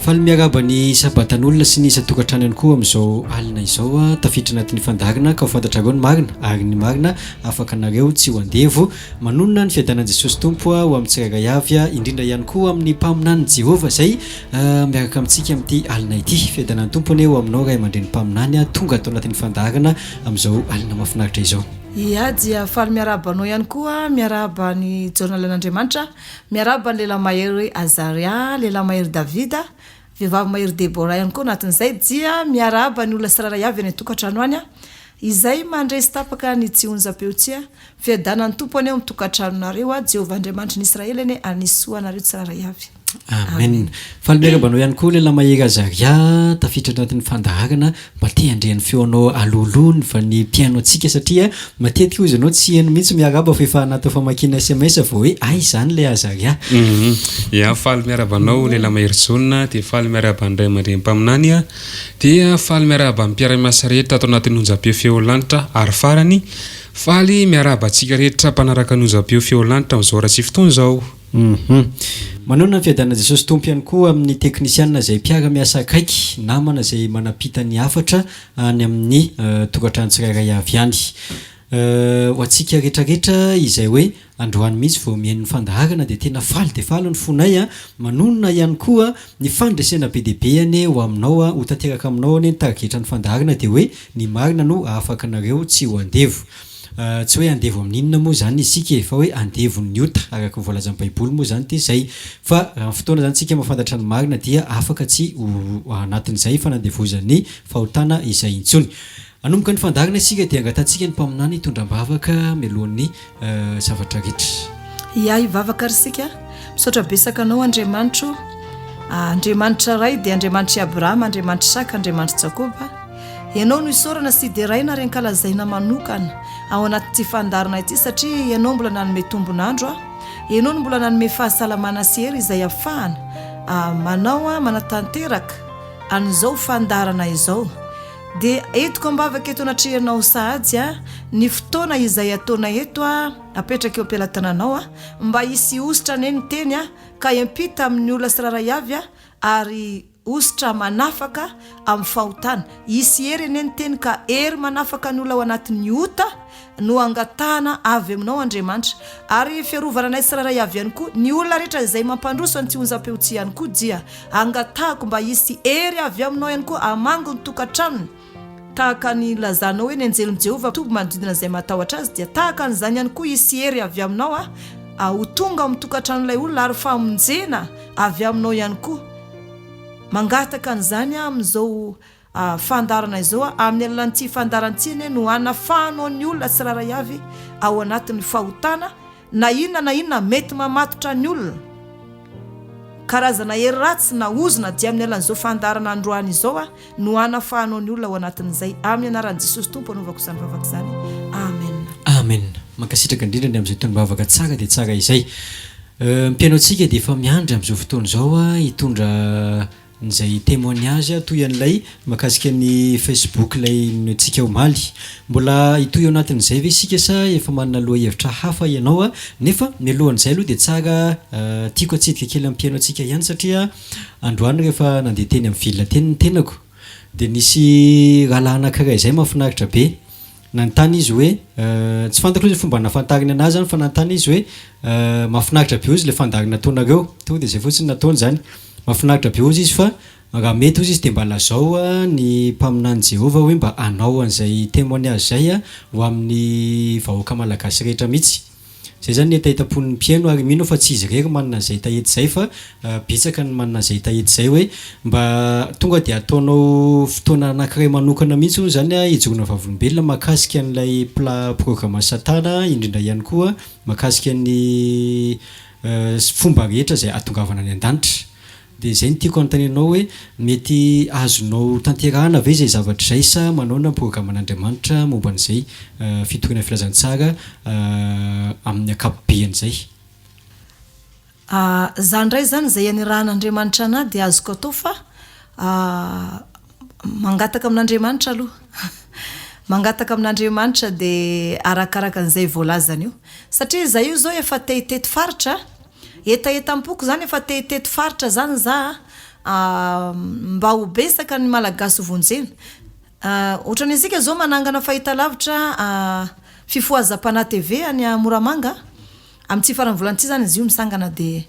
Faly miarahaba ny isam-batan'olona sy ny isan-tokantrano ihany koa amin'izao alina izao. Tafiditra anatin'ny fandaharana ka ho fantatrareo ny marina ary ny marina afaka anareo tsy ho andevo. Manonona ny fiadanan'i Jesosy Tompo ho amin'ny tsirairay avy, indrindra ihany koa amin'ny mpaminanin'i Jehovah izay miaraka amintsika amin'ity alina ity. Fiadanan'ny Tompo anie ho aminao ray aman-dreny mpaminany tonga ato anatin'ny fandaharana amin'izao alina mahafinaritra izao. Ia dia faly miarahaba anao ihany koa, miarahaba an'i Jaona Lain'Andriamanitra, miarahaba ny lehilahy mahery Azaria, lehilahy mahery Davida, vehivavy mahery Debora ihany koa anatin'izay, dia miarahaba ny olona tsirairay avy any an-tokantrano any izay mandre sy tapaka ny tsy onjam-peo tsia. Fiadanan'ny Tompo anie ao amin'ny tokantranonareo, Jehovah Andriamanitry ny Israely anie hanisy soa anareo tsirairay avy. Amen. Faly miarahaba anao ihany koa lehilahy mahery Azaria, tafiditra anatin'ny fandaharana, mba te handre ny feonao alohaloha ny fa ny mpihaino antsika satria matetika hozy ianao tsy heno mihitsy miarahaba fa efa anaty famakiana sms vao hoe hay izany ilay Azaria. Ya, faly miarahaba anao lehilahy mahery Jaona, dia faly miarahaba ny ray aman-dreny mpaminany, dia faly miarahaba ny mpiara-miasa rehetra ato anatin'ny onjam-peo Feo Lanitra ary farany, faly miarahaba antsika rehetra mpanaraka ny onjam-peo Feo Lanitra amin'izao ora sy fotoana izao. Hum. Manonona ny fiadanan'i Jesosy Tompo ihany koa amin'ny teknisianina izay mpiara-miasa akaiky, namana izay manampita ny hafatra any amin'ny tokantrano tsirairay avy any. Ho antsika rehetrarehetra izay hoe androany mihitsy vao mihaino ny fandaharana dia tena faly dia faly ny fonay a! Manonona ihany koa ny fandresena be dia be anie ho aminao a! Ho tanteraka aminao anie ny tarigetran'ny fandaharana dia hoe ny marina no hahafaka anareo tsy ho andevo. Tsy hoe andevo amin'inona moa izany isika e, fa hoe andevon'ny ota, araka ny voalazan'ny Baiboly moa izany dia izay. Fa raha ny fotoana izany isika mahafantatra ny marina dia afaka tsy ho anatin'izay fanandevozan'ny fahotana izay intsony. Hanomboka ny fandaharana isika dia angatahantsika ny mpaminany hitondra am-bavaka mialohan'ny zavatra rehetra. Ia, hivavaka ary isika. Misaotra betsaka Anao Andriamanitro o. Andriamanitra Ray dia Andriamanitr'i Abrahama, Andriamanitr'Isaka, Andriamanitr'i Jakoba. Ianao no isaorana sy deraina ary ankalazaina manokana ao anatin'ity fandaharana ity satria Ianao mbola nanome tombon'andro aho, Ianao no mbola nanome fahasalamana sy hery izay afahana manao manatanteraka an'izao fandaharana izao. Dia entiko am-bavaka eto anatrehanao sahady ny fotoana izay ataonay eto apetraka eo am-pelatananao mba hisy hosotra anie ny teny ka hiampita amin'ny olona tsirairay avy ary Hosotra manafaka amin'ny fahotana. Hisy hery anie ny teny ka hery manafaka ny olona ao anatin'ny ota no angatahana avy aminao Andriamanitra. Ary fiarovana anay tsirairay avy ihany koa. Ny olona rehetra izay mampandroso an'ity onjam-peo ity ihany koa dia angatahako mba hisy hery avy aminao ihany koa hamangy ny tokantranony. Tahaka ny nilazanao hoe ny anjelin'i Jehovah mitoby manodidina izay matahotra azy, dia tahaka an'izany ihany koa hisy hery avy aminao ho tonga ao amin'ny tokantranon'ilay olona ary famonjena avy aminao ihany koa. Mangataka an'izany aho amin'izao fandaharana izao aho, amin'ny alalan'ity fandaharana ity anie no hanafahanao ny olona tsirairay avy ao anatin'ny fahotana na inona na inona mety mamatotra ny olona, karazana hery ratsy na ozona dia amin'ny alalan'izao fandaharana androany izao aho no hanafahanao ny olona ao anatin'izay, amin'ny anaran'i Jesosy Tompo anaovako izany vavaka izany, Amen. Amen. Mankasitraka indrindra ny amin'izay tonom-bavaka tsara dia tsara izay. Ny mpihaino antsika dia efa miandry amin'izao fotoana izao hitondra an'izay témoignage toy an'ilay mahakasika ny Facebook ilay noentsika omaly. Mbola hitohy ao anatin'izay ve isika sa efa manana lohahevitra hafa ianao? Nefa mialohan'izay aloha dia tsara tiako hatsidika kely amin'ny mpihaino antsika ihany satria androany rehefa nandeha teny amin'ny ville teny ny tenako dia nisy rahalahy anankiray izay mahafinaritra be. Nanontany izy hoe, tsy fantako aloha izay fomba nahafantariny an'ahy izany fa nanontany izy hoe, mahafinaritra be hozy ilay fandaharana ataonareo. Tonga dia izay fotsiny nataony izany. Mahafinaritra be hozy izy fa raha mety hozy izy dia mba lazao ny mpaminany Jehovah hoe mba hanao an'izay témoignage izay ho amin'ny vahoaka malagasy rehetra mihitsy. Izay izany ny hetahetam-pon'ny mpihaino ary mino aho fa tsy izy irery manana an'izay hetaheta izay fa betsaka ny manana an'izay hetaheta izay hoe mba tonga dia ataonao fotoana anankiray manokana mihitsy hono izany hijoroana vavolombelona mahakasika an'ilay pla programan'i satana indrindra ihany koa mahakasika ny fomba rehetra izay hahatongavana any an-danitra. Dia izay no tiako hanontaniana anao hoe mety azonao tanterahana ve izay zavatra izay sa manaona ny programan'Andriamanitra momba an'izay fitoriana filazantsara amin'ny ankapobeny izay? Za indray izany izay anirahan'Andriamanitra anah dia azoko atao fa mangataka amin'Andriamanitra aloha. Mangataka amin'Andriamanitra dia arakaraka an'izay voalazany eo. Satria za io izao efa te hitety faritra Hetahetam-poko zany efa te hitety faritra zany za a! mba ho betsaka ny Malagasy ho vonjena. Ohatran'ny antsika izao manangana fahitalavitra Fifohazam-panahy TV any Moramanga, amin'ity faran'ny volana ity izany izy io misangana dia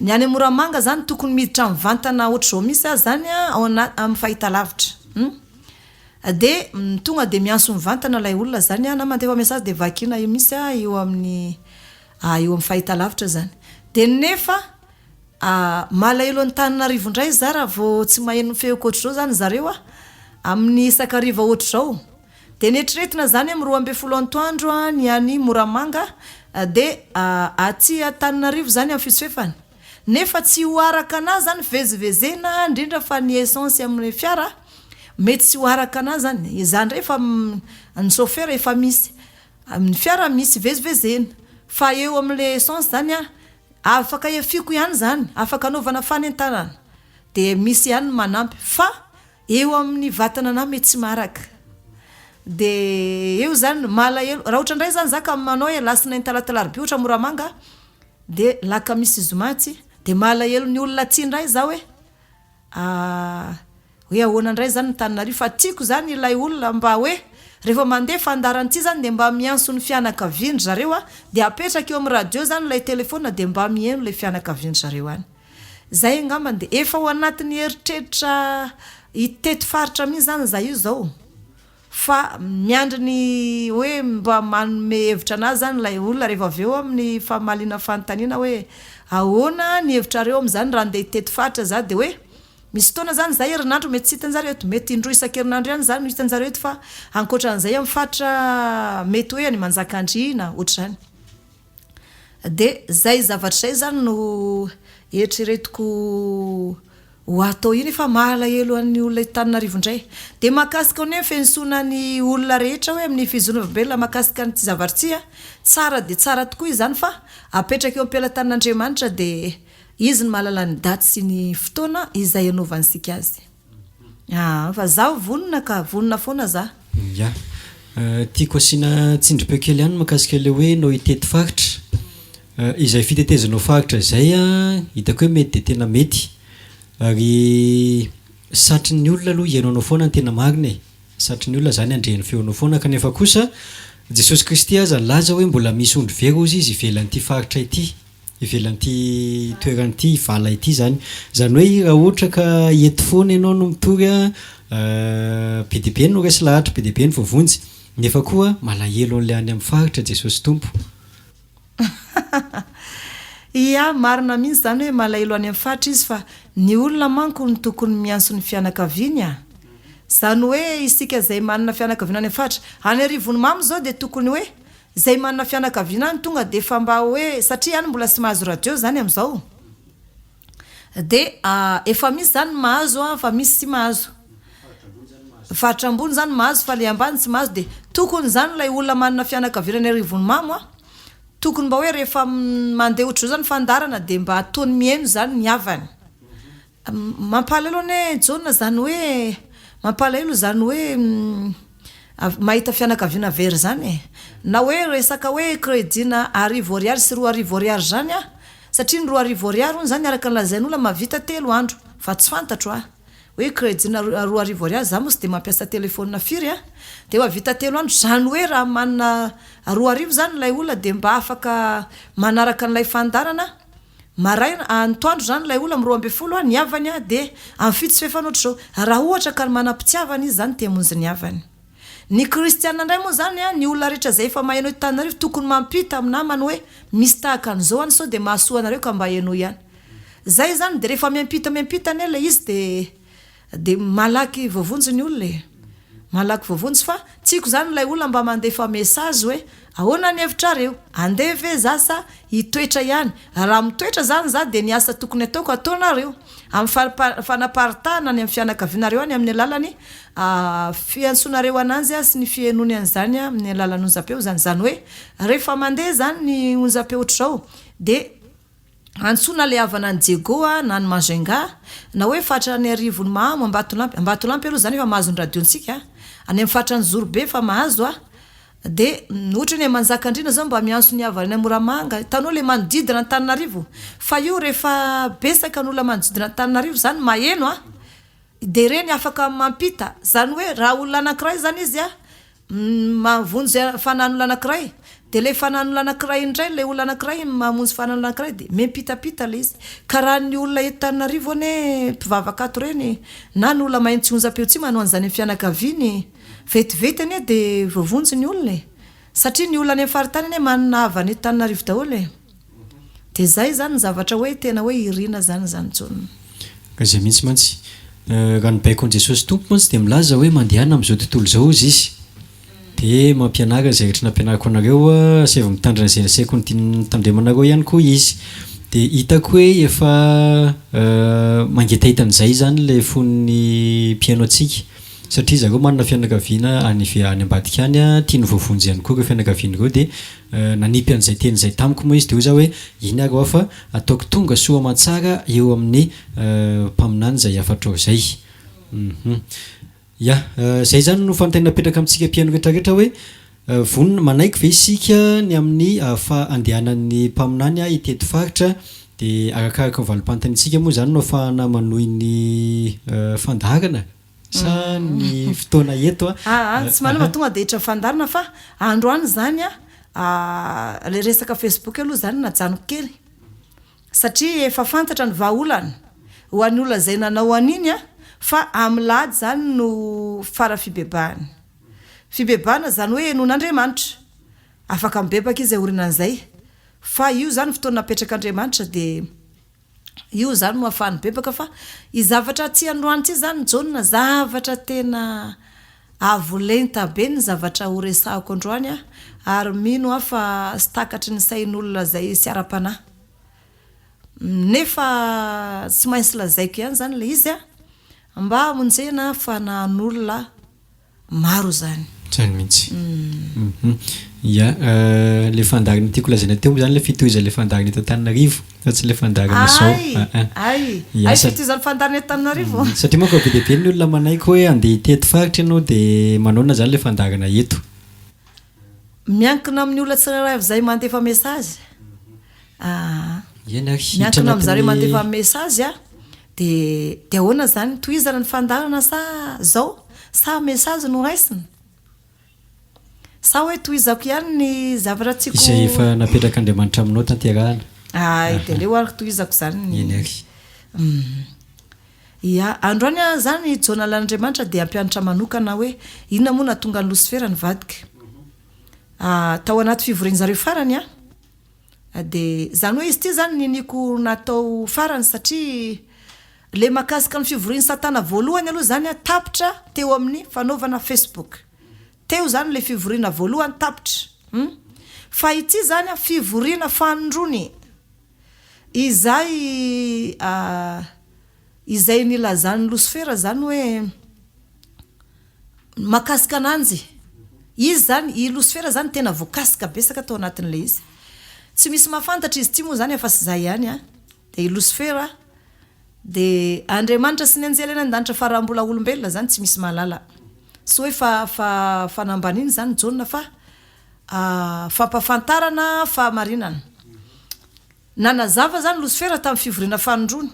ny any Moramanga izany tokony miditra mivantana ohatr'izao mihitsy aza izany ao anaty amin'ny fahitalavitra. Dia tonga dia miantso mivantana ilay olona izany na mandefa message dia vakiana eo mihitsy eo amin'ny eo amin'ny fahitalavitra izany. Dia nefa Malahelo Antananarivo indray za raha vao tsy maheno ny feoko ohatr'izao zany zareo a! Amin'ny isak'hariva ohatr'izao. Dia neritreretina zany amin'ny 12 antoandro ny any Moramanga dia aty Antananarivo zany amin'ny fitsofefana. Nefa tsy ho araka anah zany fivezivezena indrindra fa ny essence amin'ny fiara mety tsy ho araka anah zany. Izaho indray efa ny chauffeur efa misy. Amin'ny fiara misy ivezivezena. Fa eo amin'ilay essence zany a, Afaka efiako ihany izany, afaka anaovana fanentanana, dia misy ihany ny manampy fa eo amin'ny vatana anah mety tsy maharaka. Dia eo izany malahelo, raha ohatra indray izany za ka manao hoe alatsinainy talata alarobia ohatra Moramanga dia lakamisy zoma atsy dia malahelo ny olona atsy indray za hoe Ah, hoe ahoana indray izany Antananarivo fa tiako izany ilay olona mba hoe rehefa mandeha fandaharana ity izany dia mba miantso ny fianakavian-dry zareo a, dia apetraka eo amin'ny radio izany ilay telephone dia mba mihaino ilay fianakavian-dry zareo any. Izay angambany dia efa ao anatin'ny eritreritra hitety faritra mihitsy izany izahay io izao. Fa miandry ny hoe mba manome hevitra anah zany ilay olona rehefa avy eo amin'ny famaliana fanontaniana hoe ahoana ny hevitrareo amin'izany raha andeha hitety faritra za dia hoe misy fotoana zany za herinandro mety tsy hitanjareo eto, mety indroa isan-kerinandro ihany za no hitanjareo eto fa ankoatran'izay amin'ny faritra mety hoe any Manjakandriana ohatr'izany. Dia zay zavatra izay zany no eritreretiko ho atao io nefa mahalahelo an'ny olona eto Tananarivo indray. Dia mahakasika ny hoe fiantsoana ny olona rehetra hoe amin'ny fizoana vavolombelona mahakasika an'ity zavatra ity an, tsara dia tsara tokoa izany fa apetraka eo am-pelatanan'Andriamanitra dia Izy no mahalala ny daty sy ny fotoana izay hanaovantsika azy. Aa fa zaho vonona ka, vonona foana za. Ya. Tiako asiana tsindrim-peo kely ihany mahakasika ilay hoe ianao hitety faritra. Izay fitetezanao faritra izay an, hitako hoe mety dia tena mety. Ary satrin'ny olona aloha hihaino anao foana ny tena marina e. Satrin'ny olona izany handre ny feonao foana kanefa kosa Jesosy Kristy aza nilaza hoe mbola misy ondry very hozy izy ivelan'ity faritra ity, ivelan'ity toerana ity, vala ity izany. Izany hoe raha ohatra ka eto foana ianao no mitory an, be dia be no resy lahatra, be dia be ny voavonjy. Nefa koa malahelo an'ilay any amin'ny faritra Jesosy Tompo. Ia, marina mihitsy izany hoe malahelo any amin'ny faritra izy fa ny olona manko no tokony miantso ny fianakaviany a! Izany hoe isika izay manana fianakaviana any amin'ny faritra, any Arivonimamo izao dia tokony hoe izay manana fianakaviana any tonga dia efa mba hoe satria any mbola tsy mahazo radio izany amin'izao dia efa misy izany ny mahazo an fa misy tsy mahazo. Faritra ambony izany mahazo fa ilay ambany tsy mahazo dia tokony izany ilay olona manana fianakaviana any Arivonimamo an, tokony mba hoe rehefa mandeha ohatr'izao izany fandaharana dia mba ataony mihaino izany ny havany. Mampalahelo anie Jaona izany hoe mampalahelo izany hoe mahita fianakaviana very izany e! Na hoe resaka hoe crédit-na arivo ariary sy 2000 ariary izany an, satria ny 2000 ariary hono izany araka ny lazain'olona mahavita telo andro fa tsy fantatro an! Hoe crédit-na 2000 ariary, za moa tsy dia mampiasa téléphone firy an, dia mahavita telo andro, izany hoe raha manana 2000 izany ilay olona dia mba afaka manaraka an'ilay fandaharana maraina, antoandro izany ilay olona amin'ny 12 an, ny havany an dia amin'ny fito sy fahefany ohatr'izao, raha ohatra ka ny manam-pitiavana izy izany te hamonjy ny havany. Ny kristiana indray moa izany an, ny olona rehetra izay efa maheno eto Antananarivo tokony mampita amin'ny namany hoe misy tahaka an'izao any sao dia mahasoa anareo ka mba henoy ihany. Zay izany dia rehefa miampita miampita anie ilay izy dia dia malaky voavonjy ny olona e! Malaky voavonjy fa tiako izany ilay olona mba mandefa message hoe ahoana ny hevitrareo? Andeha ve za sa hitoetra ihany? Raha mitoetra izany za dia ny asa tokony ataoko ataonareo amin'ny fanaparitahana any amin'ny fianakavianareo any amin'ny alalan'ny fiantsoanareo ananjy sy ny fihenoany an'izany amin'ny alalan'ny onjam-peo izany. Izany hoe rehefa mandeha izany ny onjam-peo ohatr'izao dia Antsoina ilay havana any Diego na any Majunga, na hoe faritra any Arivonimamo, Ambatolampy. Ambatolampy aloha izany efa mahazo ny radio-ntsika. Any amin'ny faritra Anjozorobe efa mahazo. Dia ohatra ny Manjakandriana zao mba miantso ny havany any Moramanga, hitanao le manodidina Antananarivo, fa io rehefa betsaka ny olona manodidina Antananarivo zany maheno an, dia ireny afaka mampita, zany hoe raha olona anankiray zany izy an, mahavonjy fanan'olona anankiray, dia ilay fanan'olona anankiray indray, ilay olona anankiray mamonjy fanan'olona anankiray dia miampitapita ilay izy. Ka raha ny olona eto Tananarivo anie mpivavaka ato ireny na ny olona maheno tsy onjam-peo tsy manao an'izany amin'ny fianakaviany, Vetivety anie dia voavonjy ny olona e! Satria ny olona any amin'ny faritany anie manana havana eto Tananarivo daholo e! Dia izay izany ny zavatra hoe tena hoe irina izany izany Jaona. Ka izay mihitsy mantsy. Raha ny baikon'i Jesosy Tompo mantsy dia milaza hoe mandehana amin'izao tontolo izao hozy Izy. Dia mampianara izay rehetra nampianariko anareo, asaivo mitandrina izay nasaiko notandremanareo ihany koa Izy. Dia hitako hoe efa mangetaheta an'izay izany ilay fon'ny mpihaino antsika. Satria zareo manana fianakaviana any ive any ambadika any, tiany ho voavonjy ihany koa ireo fianakaviany ireo dia nanipy an'izay teny izay tamiko moa izy dia hoy za hoe iny ary hoa fa ataoko tonga soa aman-tsara eo amin'ny mpaminany izay hafatrao izay. Hum. Ya, izay izany no fanontaniana apetraka amintsika mpihaino rehetra rehetra hoe vonona, manaiky ve isika ny amin'ny fa andehanan'ny mpaminany hitety faritra dia arakaraka ny valim-panontaniantsika moa izany no ahafahana manohy ny fandaharana sa ny fotoana eto a? Aa tsy manova tonga dia hiditra fandaharana fa androany izany a ilay resaka facebook aloha izany najanoko kely satria efa fantatra ny vahaolana ho an'ny olona izay nanao an'iny a fa amin'ny lahady izany no fara fibebahana. Fibebahana izany hoe henoin'Andriamanitra. Afaka mibebaka izy aorinan'izay fa io izany fotoana napetrak'Andriamanitra dia Io izany no ahafahany mibebaka fa i zavatra aty androany ity izany Jaona zavatra tena avo lenta be ny zavatra ho resahako androany a, ary mino aho fa tsy takatry ny sain'olona izay tsy ara-panahy. Nefa tsy maintsy lazaiko ihany izany ilay izy a, mba hamonjena fanahin'olona Maro izany. Zany mihitsy. Hum. Ya, le fandaharana tiako lazaina teo moa zany le fitohizan'le fandaharana eto Antananarivo fa tsy le fandaharana zao. Ay! Ay! Ya, Ay fitohizan'ny fandaharana eto Antananarivo. Satria manko be dia be ny olona manaiky hoe andeha hitety faritra ianao dia manaona zany le fandaharana eto. Miankina amin'ny olona tsirairay avy izay mandefa message. Aa. Eny ary, hiditra Miankina amin'zareo anatin'ny. mandefa message a, de de ahoana zany, tohizana ny fandaharana sa zao? Sa message no raisina? Sa hoe tohizako ihany ny zavatra tiako. Izay efa napetrak'Andriamanitra aminao tanterahana. Ay, de aleo ary tohizako zany ny. Eny ary. Hum. Ia, androany aho zany Jaona Lalan'Andriamanitra dia hampianatra manokana hoe inona moa nahatonga an'i Losifera nivadika. Tao anaty fivorian'zareo farany an. Dia izany hoe izy ity izany niniako natao farany satria ilay mahakasika ny fivorian'i satana voalohany aloha izany an, tapitra teo amin'ny fanaovana facebook. Teo izany ilay fivoriana voalohany tapitra. Hum. Fa ity izany an, fivoriana fanindroany izay izay nilazan'i losifera izany hoe Mahakasika ananjy. Izy izany, i Losifera izany tena voakasika betsaka tao anatin'ilay izy. Tsy misy mahafantatra izy ity moa izany afa-tsy izaho ihany an. Dia i Losifera, dia Andriamanitra sy ny anjely any an-danitra fa raha mbola olombelona izany tsy misy mahalala. Tsy hoe fa fa fanambaniana izany Jaona fa fampahafantarana fahamarinana. Nanazava izany Losifera tamin'ny fivoriana fanindroany.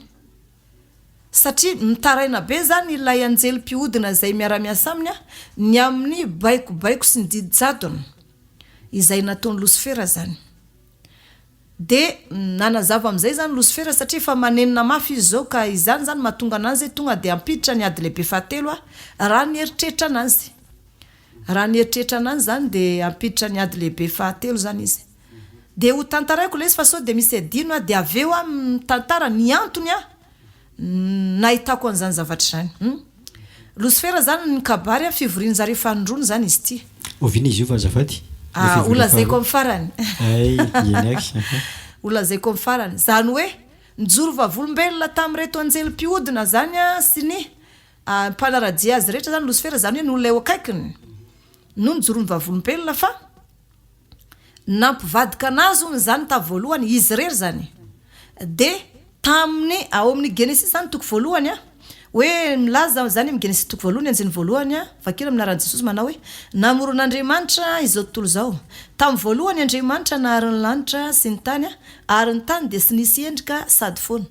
Satria mitaraina be izany ilay anjely mpihodina izay miara-miasa aminy ny amin'ny baikobaiko sy ny didy jadona izay nataon'i Losifera izany. Dia nanazava amin'izay izany Losifera satria efa manenina mafy izy izao ka izany izany mahatonga an'azy tonga dia hampiditra ny ady lehibe fahatelo raha ny eritreritra an'azy. Raha ny eritreritra an'azy izany dia hampiditra ny ady lehibe fahatelo izany izy. Dia ho tantaraiko ilay izy fa sao dia misy adino aho dia avy eo aho mitantara ny antony aho nahitako an'izany zavatra izany. Hum. Losifera izany ny kabary an, fivorian'zareo fanindroany izany izy ity. Oviana izy io fa azafady? Ilay Ah, ho fivoriana lazaiko faharoa. amin'ny farany. Hay, eny ary. Aha. Ho lazaiko amin'ny farany. Izany hoe nijoro vavolombelona tamin'ireto anjely mpihodina izany an sy ny mpanara-dia azy rehetra izany Losifera, izany hoe ny olona eo akaikiny no nijoro ny vavolombelona fa Nampivadika anazy hono izany tamin'ny voalohany, izy irery izany. Dia tamin'ny, ao amin'ny Genesisy izany toko voalohany an, Hoe milaza izany amin'ny Genesisy toko voalohany andininy voalohany, vakina amin'ny anaran'i Jesosy manao hoe, Namoron'Andriamanitra izao tontolo izao. Tamin'ny voalohany Andriamanitra nahary ny lanitra sy ny tany, ary ny tany dia tsy nisy endrika sady foana,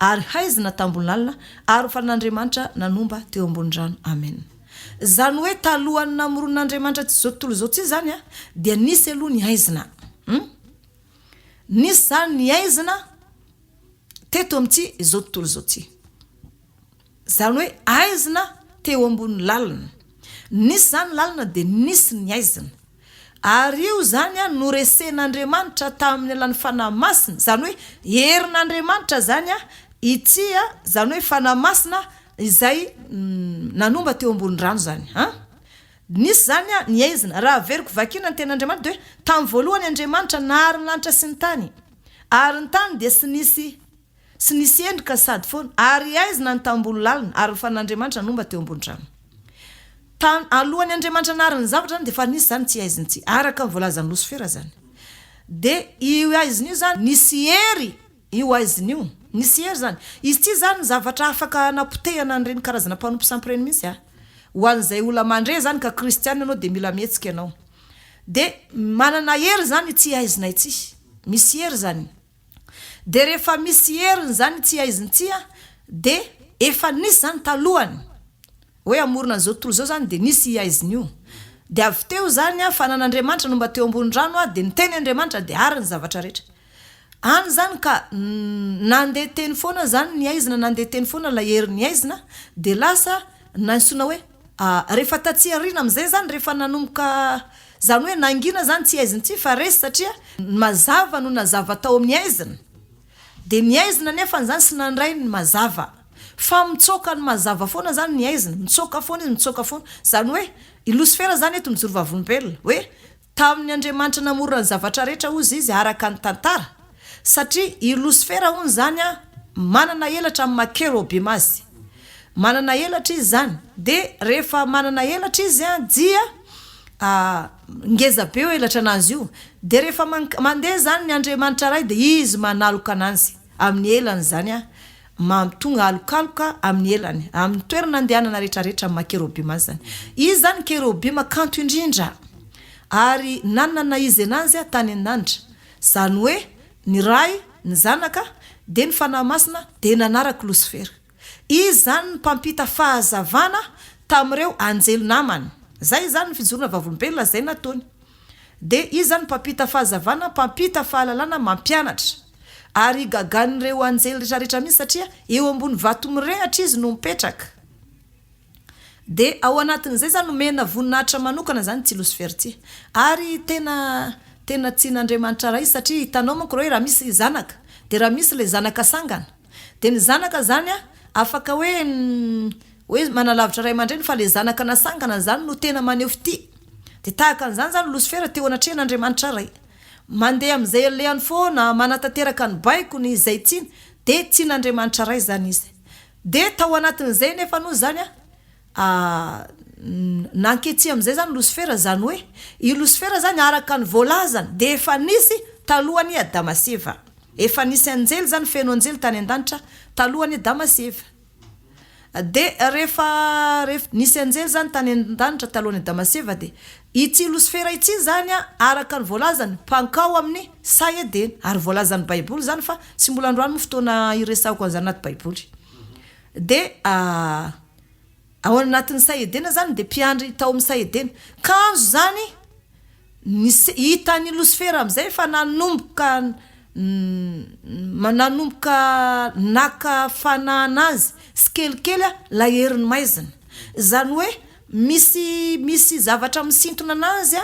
ary haizina tambony lalina, ary fanan'Andriamanitra nanomba teo ambony rano. Amen. Izany hoe talohan'ny namoron'Andriamanitra izao tontolo izao tsy izany dia nisy aloha ny haizina. Hum? Nisy izany ny haizina teto amin'ity izao tontolo izao ity. Izany hoe haizina teo ambony lalina. Nisy izany lalina dia nisy ny haizina. Ary io izany noresen'Andriamanitra tamin'ny alalan'ny Fanahy Masina, izany hoe herin'Andriamanitra izany ity, izany hoe Fanahy Masina izay nanomba teo ambony rano izany. Nisy izany ny haizina. Raha averiko vakiana ny tenin'Andriamanitra dia hoe, tamin'ny voalohany Andriamanitra nahary ny lanitra sy ny tany. Ary ny tany dia tsy nisy tsy nisy endrika sady foana, ary haizina ny tambolo lalina, ary ny fanan'Andriamanitra nomba teo ambony rano. Tan, alohan'ny Andriamanitra nahary ny zavatra zany dia efa nisy zany tsy haizina tsy, araka ny voalazan'i Losifera zany. Dia io haizina io zany nisy hery io haizina io, nisy hery zany. Izy ity zany zavatra afaka hanapotehana an'ireny karazana mpanompo sampy ireny mihitsy a. Ho an'izay olona mandre zany ka kristiana ianao dia mila mihetsika ianao. Dia manana hery zany ity haizina ity. Misy hery zany. Dia rehefa misy heriny zany ity haizina ity a, dia efa nisy zany talohany hoe hamorona an'izao tontolo izao zany dia nisy io haizina io. Dia avy teo zany a, fanan'Andriamanitra no mba teo ambony rano a, dia niteny Andriamanitra dia ary ny zavatra rehetra. Any zany ka nandeha teny foana zany ny haizina, nandeha teny foana ilay herin'ny haizina, dia lasa nantsoina hoe rehefa taty aoriana amin'izay zany rehefa nanomboka Izany hoe nangina izany tsy haizina tsy fa resy satria ny mazava no nazava tao amin'ny haizina. Dia ny haizina nefany izany sy nandray ny mazava. Fa mitsoaka ny mazava foana izany ny haizina, mitsoaka foana izy, mitsoaka foana. Izany hoe i Losifera izany eto mijoro vavolombelona hoe tamin'ny Andriamanitra namorona ny zavatra rehetra hozy izy araka ny tantara. Satria i Losifera hono izany manana elatra amin'ny maha kerobima azy. Manana elatra izy izany. Dia rehefa manana elatra izy dia ngeza be io elatra anazy io. Dia rehefa mandeha izany ny Andriamanitra Ray dia izy manaloka ananjy amin'ny elany izany, mahatonga alokaloka amin'ny elany, amin'ny toerana andehanana rehetra rehetra amin'ny maha kerobima azy izany. Izy izany kerobima kanto indrindra ary nanana izy ananjy tany an-danitra. Izany hoe ny Ray, ny Zanaka, dia ny Fanahy Masina dia nanaraka Losifera. Izy izany no mpampita fahazavana tamin'ireo anjely namany. Izay izany ny fijoroana vavolombelona izay nataony. Dia izy izany mpampita fahazavana, mpampita fahalalana, mampianatra. Ary igagan'ireo anjely rehetrarehetra mihitsy satria eo ambony vato mirehatra izy no mipetraka. Dia ao anatin'izay izany nomena voninahitra manokana izany ity Losifera ity. Ary tena tena tian'Andriamanitra Ray izy satria hitanao manko raha hoe raha misy zanaka, dia raha misy ilay zanaka sangana, dia ny zanaka izany an, afaka hoe hoe manalavitra ray aman-dreny fa ilay zanaka nasangana izany no tena maneho fitia. Dia tahaka an'izany izany Losifera teo anatrehan'Andriamanitra Ray. Mandeha amin'izay alehany foana, manatanteraka ny baikony, izay tiany, dia tian'Andriamanitra Ray izany izy. Dia tao anatin'izay nefa aloha izany an, nanketsy amin'izay izany Losifera, izany hoe i Losifera izany araka ny voalazany dia efa nisy talohan'i Adama sy Eva. Efa nisy anjely izany, feno anjely tany an-danitra talohan'i Adama sy Eva. Dia rehefa rehefa nisy anjely izany tany an-danitra talohan'i Adama sy Eva dia ity Losifera ity izany an, araka ny voalazany, mpankao amin'ny saha Edena. Ary voalazan'ny Baiboly izany fa tsy mbola androany moa fotoana hiresahako an'izany anaty Baiboly. Dia ao anatin'ny saha Edena izany dia mpiandry tao amin'ny saha Edena. Kanjo izany nisy hitan'i Losifera amin'izay fa nanomboka nanomboka naka fanahana azy tsikelikely ilay herin'ny maizina. Izany hoe misy misy zavatra misintona anazy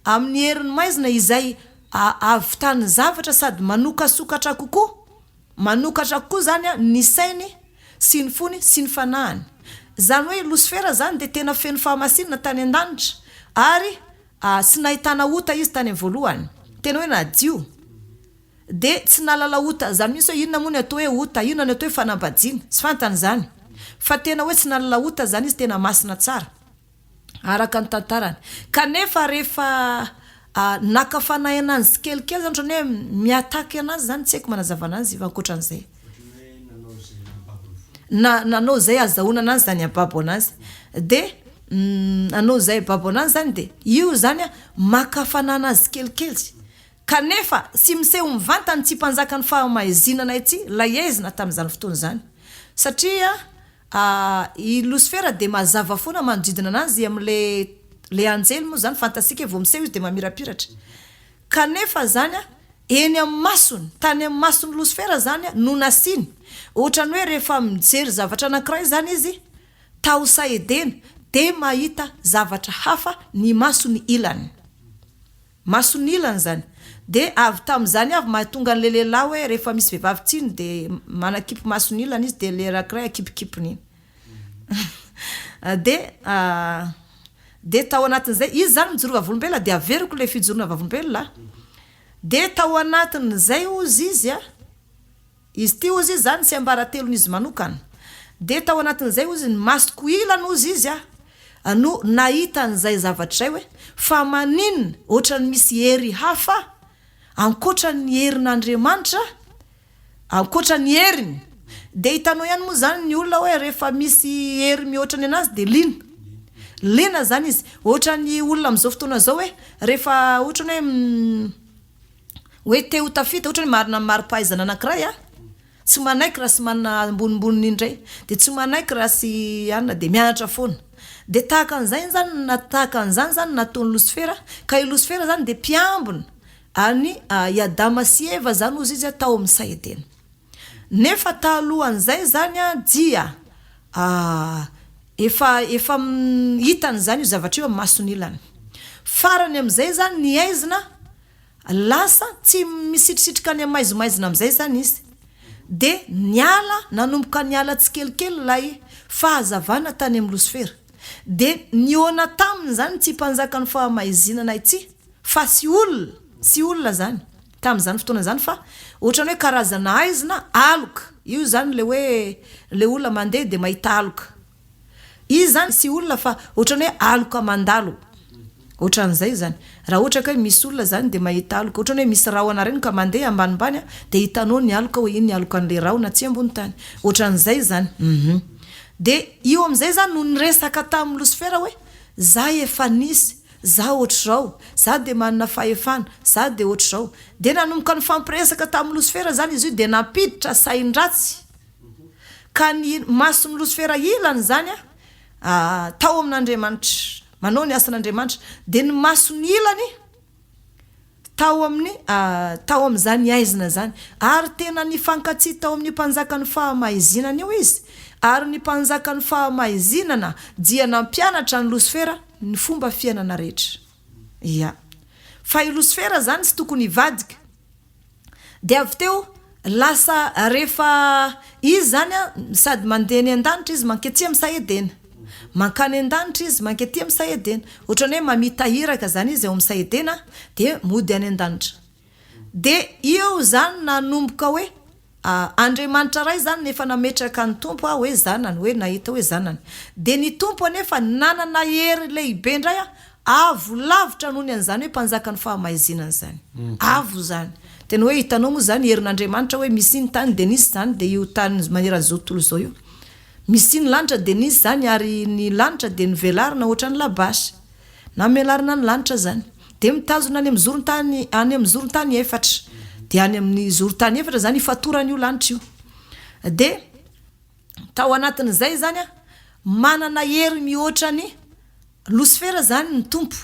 amin'ny herin'ny maizina izay ahavitany zavatra sady manokasokatra kokoa, manokatra kokoa izany ny sainy sy ny fony sy ny fanahiny. Izany hoe i Losifera izany dia tena feno fahamasinana tany an-danitra ary tsy nahitana ota izy tany amin'ny voalohany. Tena hoe nadio. Dia tsy nahalala ota izany mihitsy hoe inona moa ny atao hoe ota, inona ny atao hoe fanambadiana. Tsy fantany izany. Fa tena hoe tsy nahalala ota izany izy, tena masina tsara. Araka ny tantarany. Kanefa rehefa naka fanahy ananjy tsikelikely zany ohatran'ny hoe mi-attaque anazy zany, tsy haiko manazava anazy fa ankoatran'izay. Na nanao izay azahoana anazy zany hababo anazy. Dia nanao izay hababo anazy zany dia io zany an maka hafanana azy tsikelikely. Kanefa tsy miseho mivantana ity mpanjakan'ny fahamaizinana ity ilay aizina tamin'izany fotoana izany. Satria i Losifera dia mazava foana manodidina anazy amin'ilay ilay anjely moa izany fantatsika hoe vao miseho izy dia mamirapiratra. Kanefa izany eny amin'ny masony, tany amin'ny mason'i Losifera izany no nasiany. Ohatran'ny hoe rehefa mijery zavatra anankiray izany izy tao Saedena dia mahita zavatra hafa ny masony ilany. Masony ilany izany. Dia avy tamin'izany avy mahatonga an'ilay lehilahy hoe rehefa misy vehivavy tiany dia manakipy masony ilany izy dia ilay anankiray akipikipiny iny. Dia dia tao anatin'izay, izy izany mijoro vavolombelona dia averiko ilay fijoroana vavolombelona, dia tao anatin'izay hozy izy a, izy ity hozy izy izany tsiambaratelon'izy manokana, dia tao anatin'izay hozy ny masoko ilany hozy izy a, no nahita an'izay zavatra izay hoe fa maninona ohatran'ny misy hery hafa ankoatra ny herin'Andriamanitra Ankoatra ny heriny. Dia hitanao ihany moa izany ny olona hoe rehefa misy hery mihoatra ny anazy dia liana. Liana izany izy. Ohatra ny olona amin'izao fotoana izao hoe rehefa ohatra ny hoe hoe te ho tafita, ohatra hoe marina mari-pahaizana anankiray an, tsy manaiky raha tsy manana ambonimboniny indray, dia tsy manaiky raha tsy anona dia mianatra foana. Dia tahaka an'izay izany na tahaka an'izany izany no nataon'i Losifera, ka i Losifera izany dia mpiambina Any i Adama sy Eva zany hozy izy tao amin'ny saha Edena. Nefa talohan'izay zany dia efa efa hitany zany io zavatra io amin'ny masony ilany. Farany amin'izay zany ny aizina lasa tsy misitrisitrika any amin'ny maizimaizina amin'izay zany izy. Dia niala nanomboka niala tsikelikely ilay fahazavana tany amin'ny losifera. Dia nihaona taminy zany ity mpanjakan'ny fahamaizinana ity. Fa tsy olona, tsy olona zany tamin'izany fotoana izany fa ohatran'ny hoe karazana haizina, aloka, io izany le hoe le olona mandeha dia mahita aloka. Izy zany tsy olona fa ohatran'ny hoe aloka mandalo, ohatran'izay izany. Raha ohatra ka hoe misy olona zany dia mahita aloka, ohatran'ny hoe misy rahona ireny ka mandeha ambanimbany dia hitanao ny aloka hoe iny alokan'ilay rahona atsy ambony tany. Ohatran'izay izany. Hum. Dia io amin'izay zany no niresaka tamin'i Losifera hoe za efa nisy, Za ohatr'izao, za dia manana fahefana, za dia ohatr'izao. Dia nanomboka nifampiresaka tamin'i Losifera izany izy io dia nampiditra sain-dratsy. Ka ny mason'i Losifera ilany izany tao amin'Andriamanitra, manao ny asan'Andriamanitra, dia ny masony ilany tao amin'ny tao amin'izany haizina izany. Ary tena nifankatia tao amin'io mpanjakan'ny fahamaizinana io izy, ary ny mpanjakan'ny fahamaizinana dia nampianatra an'i Losifera ny fomba fiainana rehetra. Ia. Fa i Losifera izany tsy tokony hivadika. Dia avy teo lasa rehefa izy izany an, sady mandeha any an-danitra izy manketsy amin'ny saha Edena. Mankany an-danitra izy mankety amin'ny saha Edena. Ohatran'ny hoe mamita iraka izany izy ao amin'ny saha Edena dia mody any an-danitra. Dia eo izany nanomboka hoe Andriamanitra Ray izany efa nametraka ny Tompo hoe zanany, hoe nahita hoe zanany. Dia ny Tompo anefa nanana hery lehibe indray avo lavitra noho ny an'izany hoe mpanjakan'ny fahamaizinana izany. Avo izany. Tena hoe hitanao moa izany herin'Andriamanitra hoe misy ny tany dia nisy izany dia io tany maneran'izao tontolo izao io. Misy ny lanitra dia nisy izany ary ny lanitra dia novelarina ohatran'ny labasy. Namelarina ny lanitra izany. Dia mitazona any amin'ny zoron-tany any amin'ny zoron-tany efatra. Dia any amin'ny zoron-tany efatra izany ifatorana io lanitra io. Dia tao anatin'izay izany an, manana hery mihoatra ny Losifera izany ny Tompo.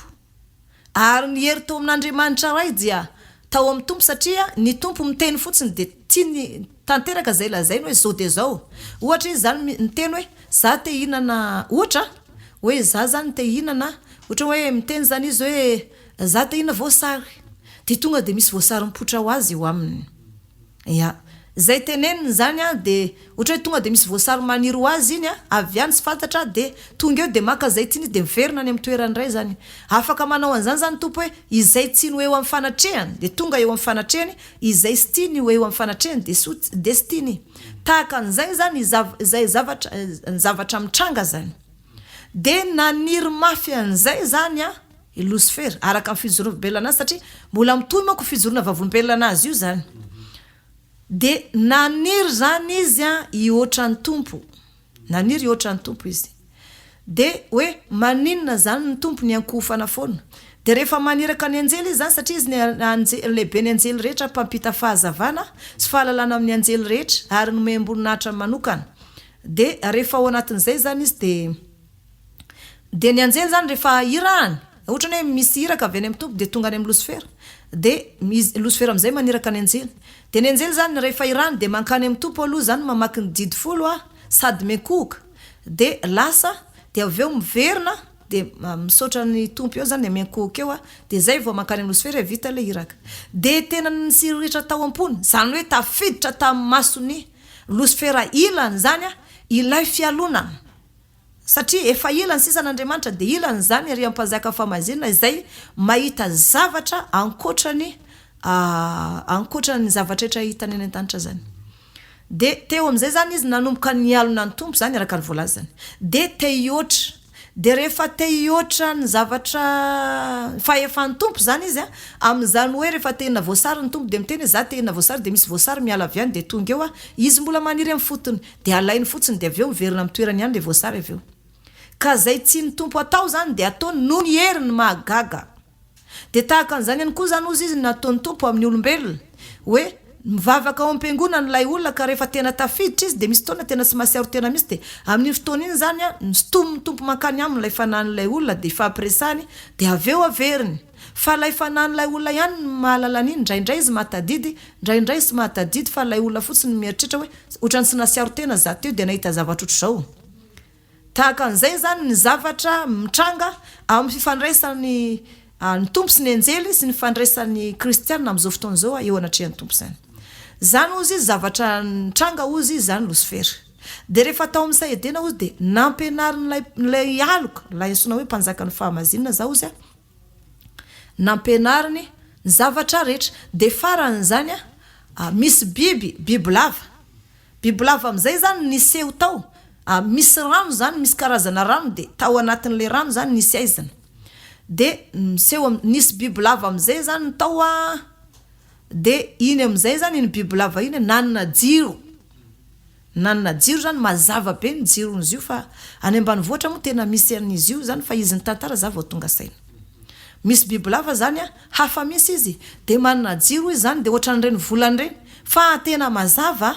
Ary ny hery tao amin'Andriamanitra Ray dia tao amin'ny Tompo satria ny Tompo miteny fotsiny dia tiany tanteraka izay lazainy hoe zao dia zao. Ohatra izy izany miteny hoe za te hihinana ohatra hoe za zany te hihinana ohatra hoe miteny izany izy hoe za te hihinana voasary dia tonga dia misy voasary mipoitra ho azy eo aminy. Ya. Izay teneniny izany an, dia ohatra hoe tonga dia misy voasary maniry ho azy iny an, avy any tsy fantatra dia tonga eo dia maka izay tiany izy dia miverina any amin'ny toerany indray izany. Afaka manao an'izany izany ny Tompo hoe izay tiany ho eo amin'ny fanatrehany dia tonga eo amin'ny fanatrehany, izay sy tiany ho eo amin'ny fanatrehany dia so dia sy tiany. Tahaka an'izay izany izay zavatra ny zavatra mitranga izany. Dia naniry mafy an'izay izany an i Losifera, araka ny fijoroam-belona anazy, satria mbola mitohy manko fijoroana vavolombelona anazy io izany. Dia naniry izany izy hihoatra ny Tompo. Naniry hihoatra ny Tompo izy. Dia hoe maninona izany ny Tompo niankohofana foana? Dia rehefa maniraka ny anjely izy izany, satria izy ny anjely, lehiben'ny anjely rehetra, mpampita fahazavana sy fahalalana amin'ny anjely rehetra, ary nomem-boninahitra manokana. Dia rehefa ao anatin'izay izany izy dia. Dia ny anjely izany rehefa irahany, ohatra ny hoe misy iraka avy any amin'ny Tompo dia tonga any amin'i Losifera, dia izy, Losifera amin'izay maniraka ny anjely. Dia ny anjely izany rehefa irahany dia mankany amin'ny Tompo aloha izany mamaky ny didy folo sady miankohoka, dia lasa, dia avy eo miverina dia misaotra ny Tompo eo izany dia miankohoka eo dia izay vao mankany amin'i Losifera hoe vita ilay iraka. Dia tena nitsiriritra tao am-pony, izany hoe tafiditra tamin'ny mason'i Losifera ilany izany ilay fialonana. Satria efa ilany sisa an'Andriamanitra dia ilany izany ery am-panjaka famazinana izay mahita zavatra ankoatra ny ankoatra ny zavatra rehetra hitany any an-danitra izany. Dia teo amin'izay izany izy nanomboka nialona ny Tompo izany araka ny voalazany. Dia te hihoatra. Dia rehefa te hihoatra ny zavatra fahefan'ny Tompo izany izy an, amin'izany hoe rehefa te hihinana voasary ny Tompo dia miteny hoe za te hihinana voasary dia misy voasary miala avy any dia tonga eo izy mbola maniry amin'ny fotony. Dia alainy fotsiny dia avy eo miverina amin'ny toerany ihany ilay voasary avy eo. Ka izay tian'ny Tompo atao izany dia ataony noho ny heriny mahagaga. Dia tahaka an'izany ihany koa izany hozy izy ny nataon'ny Tompo amin'ny olombelona. Hoe mivavaka ao am-piangonana ilay olona ka rehefa tena tafiditra izy dia misy fotoana tena tsy mahasiaro tena mihitsy dia amin'iny fotoana iny izany an, sintomin'ny Tompo mankany aminy ilay fanahin'ilay olona dia ifampiresahany dia avy eo averiny. Fa ilay fanahin'ilay olona ihany no mahalala an'iny, indraindray izy mahatadidy, indraindray izy tsy mahatadidy fa ilay olona fotsiny no mieritreritra hoe ohatran'ny tsy nahasiaro tena za teo dia nahita zavatra ohatr'izao. Tahaka an'izay izany ny zavatra mitranga amin'ny fifandraisan'ny ny Tompo sy ny anjely sy ny fifandraisan'ny kristiana amin'izao fotoana izao eo anatrehan'ny Tompo izany. Izany hozy izy zavatra nitranga hozy izy izany Losifera. Dia rehefa tao amin'ny saha Edena hozy dia nampianarin'ilay ilay aloka, ilay antsoina hoe mpanjakan'ny fahamazinana za hozy a, Nampianariny ny zavatra rehetra. Dia farany izany an, misy biby, bibilava. Bibilava amin'izay izany niseho tao. Misy rano izany, misy karazana rano dia tao anatin'ilay rano izany nisy aizina. Dia miseho, nisy bibilava amin'izay izany tao an, dia iny amin'izay izany iny bibilava iny nanana jiro. Nanana jiro zany, mazava be ny jiron'izy io fa any ambanivohitra moa tena misy an'izy io zany fa izy nitantara za vao tonga saina. Misy bibilava zany an, hafa mintsy izy, de manana jiro izy zany de ohatran'ireny volana ireny fa tena mazava,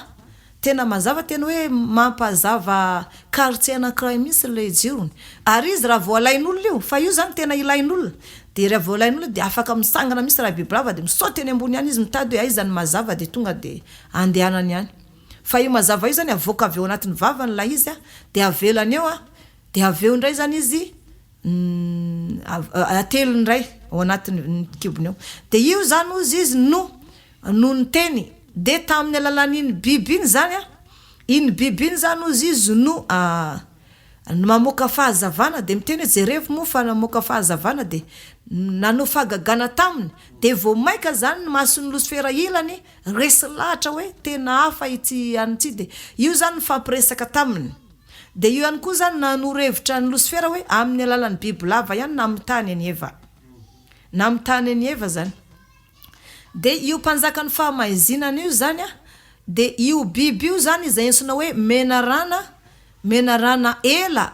tena mazava tena hoe mampazava quartier anakiray mintsy le jirony, ary izy raha vao alain'olona io, fa io zany tena ilain'olona, de raha vao alain'olona de afaka mitsangana mintsy raha bibilava de misaoty eny ambony any izy mitady hoe aiza ny mazava de tonga de andehanany any. Fa io mazava io zany avoaka avy ao anatin'ny vavany ilay izy a, dia avelany eo a, dia avy eo indray zany izy ateliny indray ao anatin'ny kibony ao. Dia io zany hozy izy no no niteny, dia tamin'ny alalan'iny biby iny zany a, iny biby iny zany hozy izy no mamoaka fahazavana, dia miteny hoe jerevo moa fa namoaka fahazavana dia nanao fahagagana taminy, dia vao maika zany ny mason'i losifera ilany Resy lahatra hoe tena hafa ity an'i ity dia io izany nifampiresaka taminy. Dia io ihany koa izany nanoro hevitra an'i Losifera hoe amin'ny alalan'ny bibilava ihany namitahany an'i Eva. Namitahany an'i Eva izany. Dia io mpanjakan'ny fahamaizinana io izany an, dia io biby io izany izay antsoina hoe menarana, menarana ela,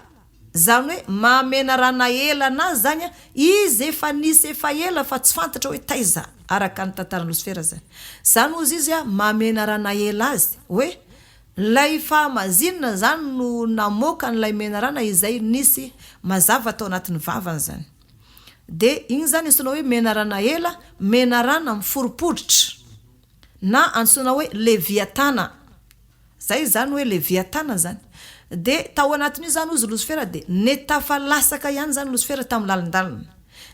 Zany hoe mahamenarana ela anazy zany an, izy efa nisy efa ela fa tsy fantatra hoe taiza araka ny tantaran'i Losifera zany. Zany hozy izy an mahamenarana ela azy hoe lay fahamazinana zany no namoaka an'ilay menarana izay nisy mazava tao anatin'ny vavany zany. De igny zany antsoina hoe menarana ela, menarana miforiporitra na antsoina hoe leviatana. Zay izany hoe Leviatana zany. De tao anatin'io zany hozy Losifera de netafalasaka ihany zany Losifera tamin'ny lalindalina.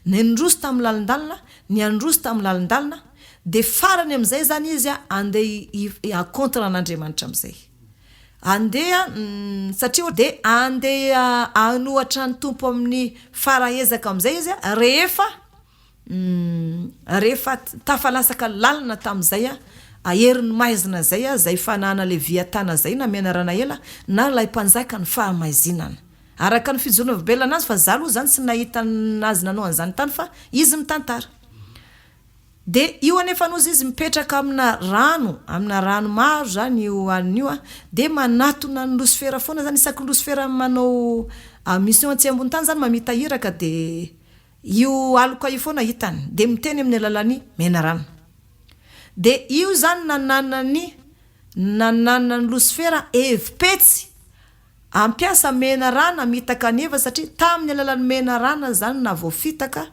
Nendroso tamin'ny lalindalina, niandroso tamin'ny lalindalina, de farany amin'izay zany izy andeha hi contre an'Andriamanitra amin'izay. Andeha satria de andeha hanohatra ny Tompo amin'ny fara ezaka amin'izay izy rehefa Rehefa tafalasaka lalina tamin'izay herin'ny maizina izay, izay fanahana Leviatana izay namena Ranaela na ilay mpanjaka ny fahamaizinana. Araka ny fijoroana vabelana azy, fa za aloha izany tsy nahita azy nanao an'izany tany fa izy mitantara. Dia io anefa hozy izy mipetraka amina rano, amina rano maro izany io alina io an, dia manatona an'i Losifera foana izany, isaky ny Losifera manao mission atsy ambony tany izany mamita iraka dia io aloka io foana hitany, dia miteny amin'ny alalan'ny menarana. Dia io izany nananan'ny nananan'i Losifera hevi-petsy Hampiasa menarana hamitaka an'i Eva satria tamin'ny alalan'ny menarana izany na voafitaka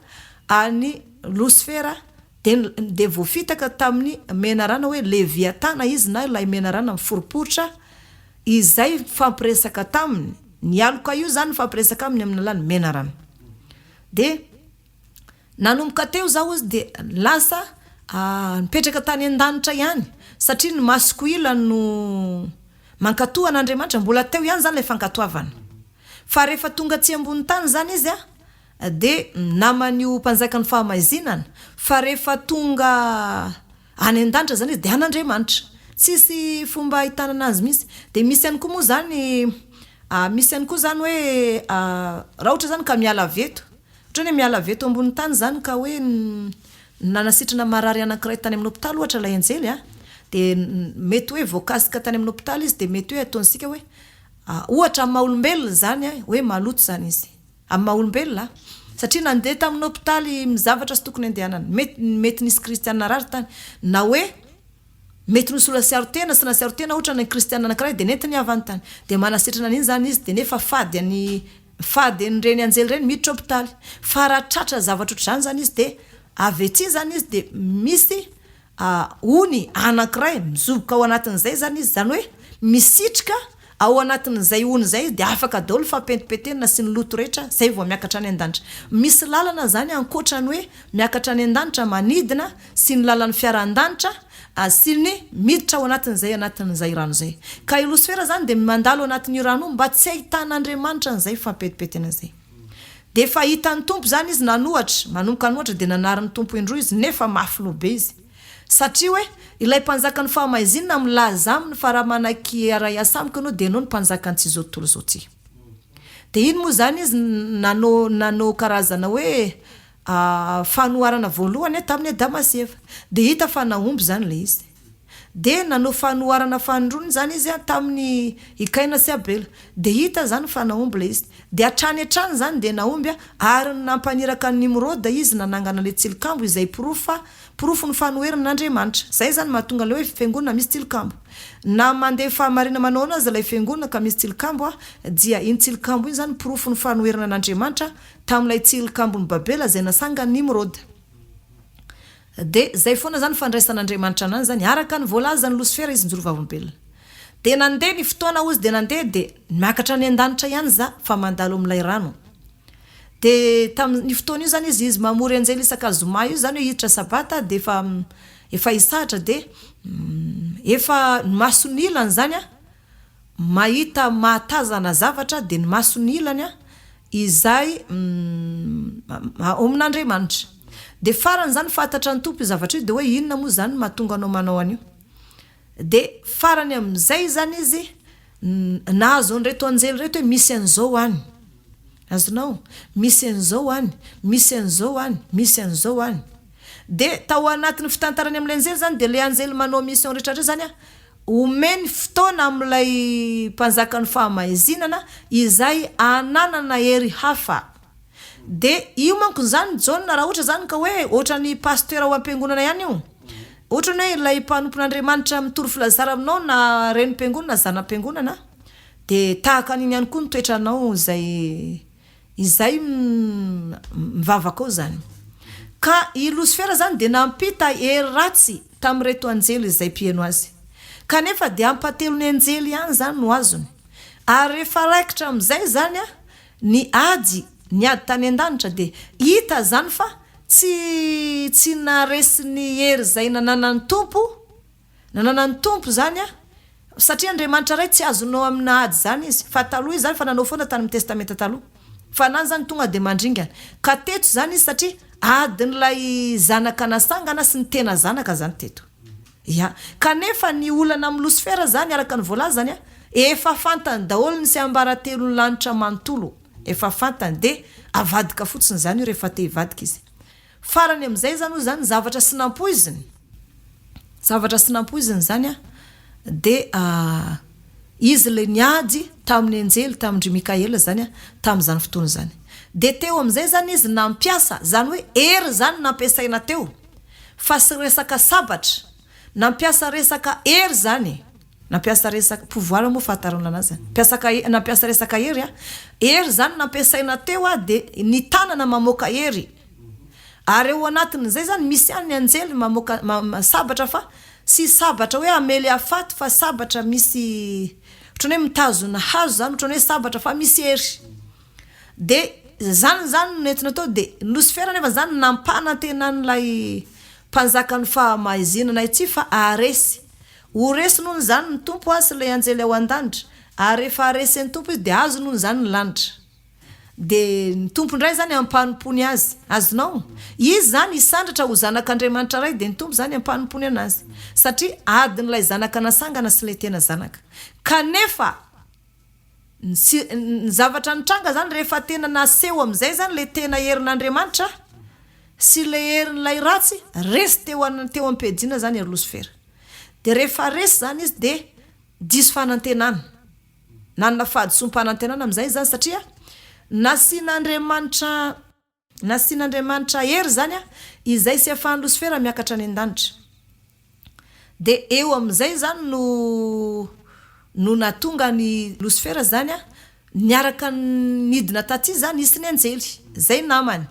an'i Losifera dia dia voafitaka tamin'ny menarana hoe Leviatana izy na ilay menarana miforiporitra izay nifampiresaka taminy, ny aloka io izany nifampiresaka aminy amin'ny alalan'ny menarana. Dia. Nanomboka teo zaho ozy dia lasa nipetraka tany an-danitra ihany satria ny masoko ila no mankatoa an'Andriamanitra, mbola teo ihany zany ilay fankatoavana. Fa rehefa tonga aty ambony tany zany izy a, dia naman'io mpanjakan'ny fahamaizinana, fa rehefa tonga any an-danitra zany izy dia an'Andriamanitra. Tsisy fomba ahitana anazy mihitsy. Dia misy ihany koa moa zany, misy ihany koa zany hoe raha ohatra zany ka miala avy eto, Ohatra hoe miala avy eto ambony tany izany ka hoe nanasitrana marary anankiray tany amin'ny hopitaly ohatra ilay anjely a, dia mety hoe voakasika tany amin'ny hopitaly izy dia mety hoe ataontsika hoe ohatra amin'ny maha olombelona izany hoe maloto izany izy, amin'ny maha olombelona satria nandeha tamin'ny hopitaly zavatra tsy tokony handehanany, mety mety nisy kristiana narary tany, na hoe mety nisy olona nasiaro tena sy nasiaro tena ohatra ny kristiana anankiray dia nentiny havany tany, dia manasitrana an'iny izany izy dia nefa fady an'i Fady an'ireny anjely ireny miditra hopitaly. Fa raha tratra zavatra ohatr'izany izany izy dia avy ety izany izy dia misy ony anankiray mizoboka ao anatin'izay izany izy, izany hoe misitrika ao anatin'izay ony izay izy dia afaka daholo ny fampentipentenina sy ny loto rehetra izay vao miakatra any an-danitra. Misy lalana izany ankoatra ny hoe miakatra any an-danitra manidina sy ny lalan'ny fiara an-danitra sy ny miditra ao anatin'izay anatin'izay rano izay. Ka i Losifera izany dia mandalo anatin'io rano io mba tsy hahitan'Andriamanitra an'izay fampetipetena izay. Dia efa hitan'ny Tompo izany izy nanohatra, manomboka hanohatra dia nanarin'ny Tompo indroa izy nefa mafy loha be izy. Satria hoe ilay mpanjakan'ny fahamaizinina milaza aminy fa raha manaiky hiara-hiasa amiko ianao dia ianao no mpanjakan'ity izao tontolo izao ity. Dia iny moa izany izy nanao nanao karazana hoe Fanoharana voalohany tamin'i Adama sy Eva. Dia hita fa nahomby izany ilay izy. Dia nanao fanoharana fanindroany izany izy tamin'i i Kaina sy Abela. Dia hita izany fa nahomby ilay izy. Dia hatrany hatrany izany dia nahomby ary nampaniraka an'i Nimroda izy nanangana ilay tilikambo izay porofo fa porofon'ny fanoherana an'Andriamanitra. Izay izany mahatonga ilay hoe fiangonana misy tilikambo. Na mandeha fahamarina manao ahoana aza ilay fiangonana ka misy tilikambo dia iny tilikambo iny izany porofon'ny fanoherana an'Andriamanitra Tamin'ilay tsilikambon'i Babela izay nasangan'i Nimroda. Dia izay foana izany fandraisan'Andriamanitra anany izany, araka ny voalazan'i Losifera izy nijoro vavolombelona. Dia nandeha ny fotoana hozy dia nandeha dia miakatra any an-danitra ihany za fa mandalo amin'ilay rano. Dia tamin'io fotoana io izany izy, izy mamory anjely isaka zoma io izany hoe hiditra sabata dia efa efa hisahatra dia efa ny mason'ny ilany izany an, mahita mahatazana zavatra dia ny mason'ny ilany an, izay ao amin'Andriamanitra. Dia farany izany fantatra ny Tompo io zavatra io dia hoe inona moa izany no mahatonga anao manao an'io. Dia farany amin'izay izany izy nahazo an'ireto anjely ireto hoe misy an'izao any. Azonao? Misy an'izao any, misy an'izao any, misy an'izao any. Dia tao anatin'ny fitantarany amin'ilay anjely izany dia ilay anjely manao mission rehetra rehetra izany an, Omeny fotoana amin'ilay mpanjakan'ny fahamaizinana izay ananana hery hafa. Dia io manko izany Jaona raha ohatra izany ka hoe ohatran'ny pasteur ao am-piangonana ihany io. Ohatrany hoe ilay mpanompon'Andriamanitra mitory filazara aminao na renim-piangonana na zana-piangonana dia tahaka an'iny ihany koa ny toetranao izay Izay mivavaka ao izany. Ka i Losifera izany dia nampita hery ratsy tamin'ireto anjely izay mpiheno azy. Kanefa dia ampatelon'ny anjely ihany izany no azony. Ary rehefa raikitra amin'izay izany ny ady, ny ady tany an-danitra dia hita izany fa tsy tsy naharesy ny hery izay nananan'ny Tompo, Nanana ny Tompo izany aho, satria Andriamanitra Ray tsy azonao amina ady izany Izy, fa taloha Izy izany fa nanao foana tany amin'ny Testamenta Taloha. Fa nany izany tonga dia mandringana. Ka teto izany Izy satria adin'ilay zanaka nasangana sy ny tena zanaka izany teto. Ya. Kanefa ny olana amin'i Losifera izany araka ny voalazany, efa fantany daholo ny tsiambaratelon'ny lanitra manontolo. Efa fantany. Dia avadika fotsiny izany io rehefa te hivadika izy. Farany amin'izay izany hozy izany zavatra sy nampoiziny, zavatra sy nampoiziny izany an, dia izy ilay niady tamin'ny anjely, tamin-dry Mikaela izany an, tamin'izany fotoana izany. Dia teo amin'izay izany izy nampiasa, izany hoe hery izany nampiasaina teo, fa sy resaka sabatra, nampiasa resaka hery izany e. Nampiasa resaka, pouvoir moa fahatarana anazy, nampiasaka, nampiasa resaka hery a, hery zany nampiasaina teo a de ny tanana mamoaka hery, ary ao anatin'izay zany misy ihany ny anjely mamoaka sabatra fa tsy sabatra hoe hamely hahafaty fa sabatra misy ohatran'ny hoe mitazona hazo zany ohatran'ny hoe sabatra fa misy hery, de zany zany no nentina teo de losifera nefa zany nampanantenan'ilay mpanjakan'ny fahamaizinana ity fa haharesy. Ho resy noho izany ny Tompo aho sy ilay anjely ao an-danitra, ary rehefa haresen'ny Tompo izy dia azony hono izany ny lanitra. Dia ny Tompo indray izany hampanompoany azy. Azonao? Izy izany hisandratra ho zanak'Andriamanitra Ray dia ny Tompo izany hampanompoany anazy. Satria adin'ilay zanaka nasangana sy ilay tena zanaka. Kanefa ny ny zavatra nitranga izany rehefa tena naseho amin'izay izany ilay tena herin'Andriamanitra sy ilay herin'ilay ratsy, resy teo an teo am-piadiana izany i Losifera. Dia rehefa resy izany izy dia diso fanantenana. Nanana fahadisoam-panantenana amin'izay izy izany satria nasian'Andriamanitra Nasian'Andriamanitra hery izany izay sy afahan'i Losifera miakatra any an-danitra. Dia eo amin'izay izany no no nahatonga an'i Losifera izany niaraka nidina taty izany izy sy ny anjely, izay namany.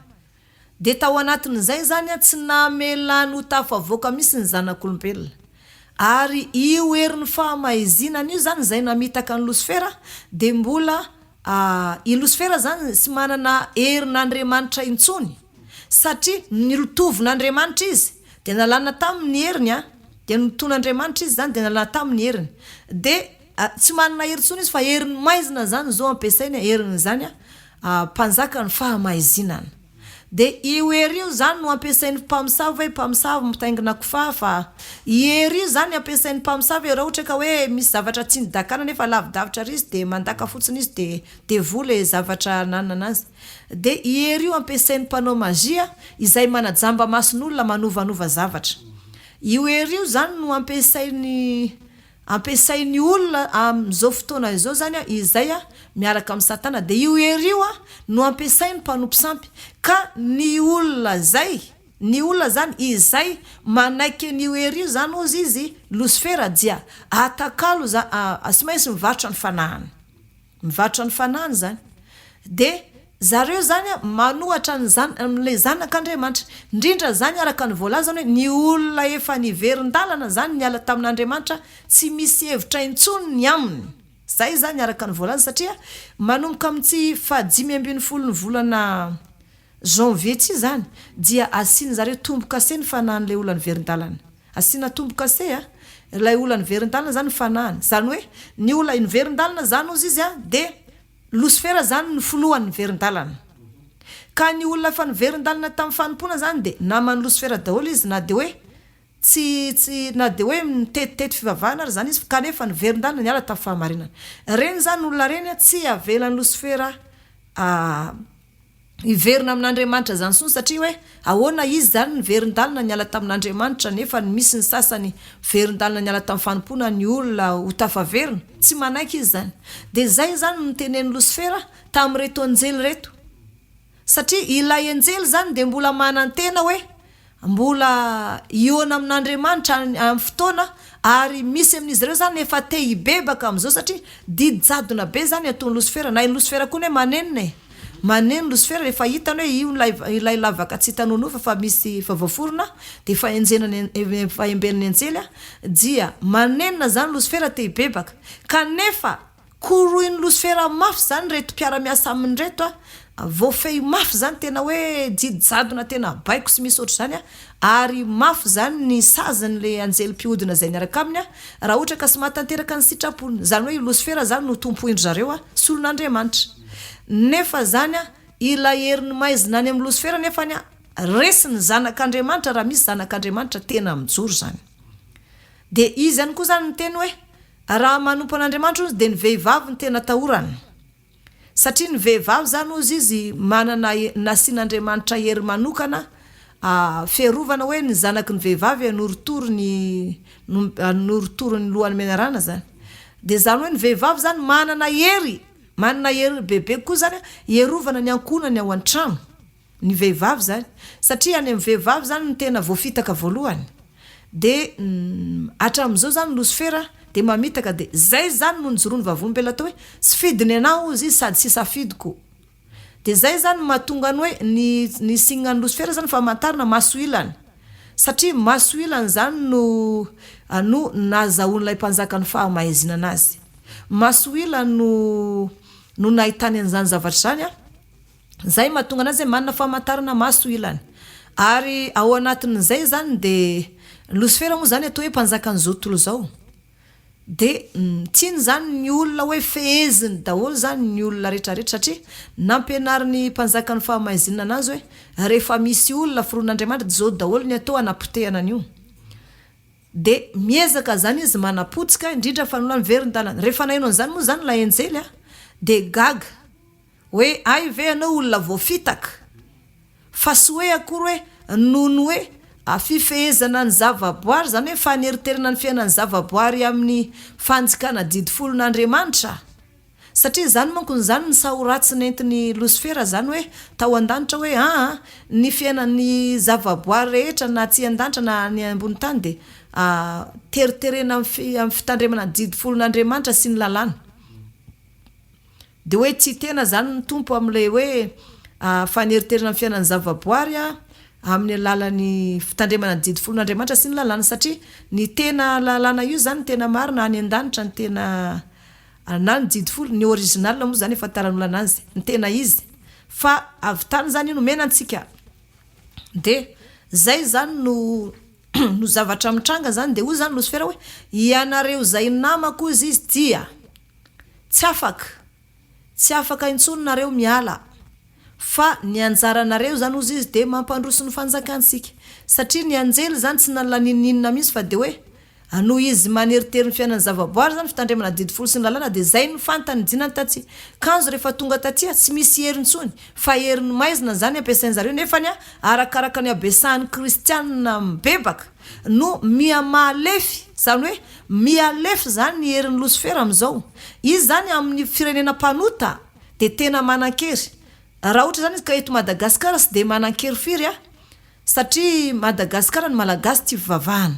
Dia tao anatin'izay izany tsy namelany ho tafavoaka mihitsy ny zanak'olombelona. Ary io herin'ny fahamaizinana io izany izay namitaka an'i Losifera dia mbola Ah, i Losifera zany tsy manana herin'Andriamanitra intsony, satria nilotovin'Andriamanitra izy, dia nalana taminy ny heriny an, dia nolotoin'Andriamanitra izy zany dia nalana taminy ny heriny, dia tsy manana hery intsony izy fa herin'ny maizina zany zao ampiasainy, herin'izany an, mpanjakan'ny fahamaizinana. Dia io hery io izany no ampiasain'ny mpamosavy hoe mpamosavy mitaingina kofafa. I hery io izany ampiasain'ny mpamosavy hoe raha ohatra ka hoe misy zavatra tsy nidakana nefa lavidavitra ary izy dia mandaka fotsiny izy dia devoly ilay zavatra ananana azy. Dia i hery io ampiasain'ny mpanao magie izay manajamba mason'olona manovanova zavatra. Io hery io izany no ampiasain'ny Ampiasain'ny olona amin'izao fotoana izao izany izay miaraka amin'i Satana. Dia io hery io no ampiasain'ny mpanompo sampy. Ka ny olona izay, ny olona izany izay manaiky an'io hery io izany hozy izy, Losifera, dia atakalo, tsy maintsy mivarotra ny fanahiny. Mivarotra ny fanahiny izany. Dia zareo izany manohatra ny zan, ilay zanak'Andriamanitra. Indrindra izany araka ny voalazany hoe ny olona efa niverin-dalana izany niala tamin'Andriamanitra tsy misy hevitra intsony ny aminy. Izay izany araka ny voalaza satria manomboka amin'ity fahadimy ambin'ny folo ny volana Janvier tsy izany dia asian'zareo tombo-kase ny fanahin'ilay olona niverin-dalana. Asiana tombo-kase a! Ilay olona niverin-dalana izany ny fanahiny. Izany hoe ny olona niverin-dalana izany hozy izy a dia Losifera izany no filohan'ny niverin-dalana. Ka ny olona efa niverin-dalana tamin'ny fanompoana izany dia naman'i Losifera daholo izy na dia hoe tsy tsy na dia hoe mitetitety fivavahana ary izany izy kanefa niverin-dalana niala tamin'ny fahamarinana. Ireny izany olona ireny a tsy avelan'i Losifera a hiverina amin'Andriamanitra izany intsony satria hoe ahoana izy izany niverin-dalana niala tamin'Andriamanitra nefa ny misy ny sasany niverin-dalana niala tamin'ny fanompoana ny olona ho tafaverina, tsy manaiky izy izany. Dia izay izany no notenenin'i Losifera tamin'ireto anjely ireto. Satria ilay anjely izany dia mbola manantena hoe Mbola hihaona amin'Andriamanitra any amin'ny fotoana ary misy amin'izy ireo izany efa te hibebaka amin'izao satria didy jadona be izany ataon'i Losifera. Na i Losifera koa anie manenina e! Maneno Losifera rehefa hitany hoe io ilay ilay lavaka tsy hita nonofa fa misy fa voaforona dia efa enjenany efa embenan'ny anjely dia manenina izany Losifera te hibebaka kanefa Koroin'i Losifera mafy izany ireto mpiara-miasa aminy ireto a! Voafehy mafy izany, tena hoe didy jadona tena baiko sy misy ohatr'izany a! Ary mafy izany ny sazin'ilay anjely mpihodina izay niaraka aminy a! Raha ohatra ka tsy mahatanteraka ny sitrapony. Izany hoe i Losifera izany no tompoin-dry zareo a! Solon'Andriamanitra. Nefa izany a, ilay herin'ny maizina any amin'i Losifera nefany a, resin'ny zanak'Andriamanitra raha misy zanak'Andriamanitra tena mijoro izany. Dia izy ihany koa izany niteny hoe, Raha manompo an'Andriamanitra hozy dia ny vehivavy no tena atahorana. Satria ny vehivavy izany hozy izy manana nasian'Andriamanitra hery manokana fiarovana hoe ny zanaky ny vehivavy hanorotoro ny hanorotoro ny lohan'ny menarana zany. Dia izany hoe ny vehivavy zany manana hery, manana hery bebe kokoa zany hiarovana ny ankohonany ao an-trano. Ny vehivavy zany, satria any amin'ny vehivavy zany no tena voafitaka voalohany, de hatramin'izao zany losifera de mamitaka de zay zany no nijoroan'ny vavolombelona teo hoe tsy fidiny anah hozy izy sady tsy safidiko, de zay zany no mahatonga ny hoe ny ny signe an'i losifera zany famantarana maso ilany, satria maso ilany zany no no nahazahoan'ilay mpanjaka ny fahamaizinana azy, maso ilany no no nahitany an'izany zavatra izany an. Zay mahatonga anazy hoe manana famantarana maso ilany. Ary ao anatin'izay izany dia Losifera moa izany atao hoe mpanjakan'izao tontolo izao. Dia tiany izany ny olona hoe feheziny daholo izany ny olona rehetra rehetra satria nampianarin'ny mpanjakan'ny fahamaizinana anazy hoe rehefa misy olona foronin'Andriamanitra dia izao daholo ny atao hanapotehana an'io. Dia miezaka izany izy manapotsika indrindra fa ny olona miverin-dalana. Rehefa naheno an'izany moa izany ilay anjely dia gaga. Hoe hay ve ianao olona voafitaka? Fa tsy hoe akory hoe noho ny hoe fifehezana ny zavaboary, izany hoe faneriterena ny fiainan'ny zavaboary amin'ny fanjikana didy folon'Andriamanitra. Satria izany manko izany ny saho ratsy nentin'i Losifera izany hoe tao an-danitra hoe aa ny fiainan'ny zavaboary rehetra na aty an-danitra na any ambony tany dia teriterena amin'ny fitandremana ny didy folon'Andriamanitra sy ny lalàna. Dia hoe tsy tena izany ny Tompo amin'ilay hoe faneriterena ny fiainan'ny zavaboary amin'ny alalan'ny fitandremana ny didy folon'Andriamanitra sy ny lalàna satria ny tena lalàna io izany ny tena marina any an-danitra ny tena na ny didy folo, ny original moa izany efa taran'olana azy, ny tena izy fa avy tany izany io nomena antsika dia izay izany no no zavatra mitranga izany dia hoy izany Losifera hoe ianareo izay namako hozy izy dia Tsy afaka, tsy afaka intsony nareo miala fa ny anjaranareo zany ozy izy de mampandroso ny fanjakantsika satria ny anjely zany tsy nanana ninoninona mihitsy fa de hoe noho izy maneritery ny fiainan'ny zavaboary zany fitandremana didy folo sy ny lalàna de zay no fantany jinany taty kanjo rehefa tonga taty tsy misy hery intsony fa herin'ny maizina zany ampiasainzareo nefany arakaraka ny habesahan'ny kristianina mibebaka no miha-mahalefy, izany hoe miha-lefy izany ny herin'i Losifera amin'izao. Izy izany amin'ny firenena mpanota dia tena manan-kery. Raha ohatra izany izy ka eto Madagasikara tsy dia manan-kery firy an, satria Madagasikara ny Malagasy tia fivavahana.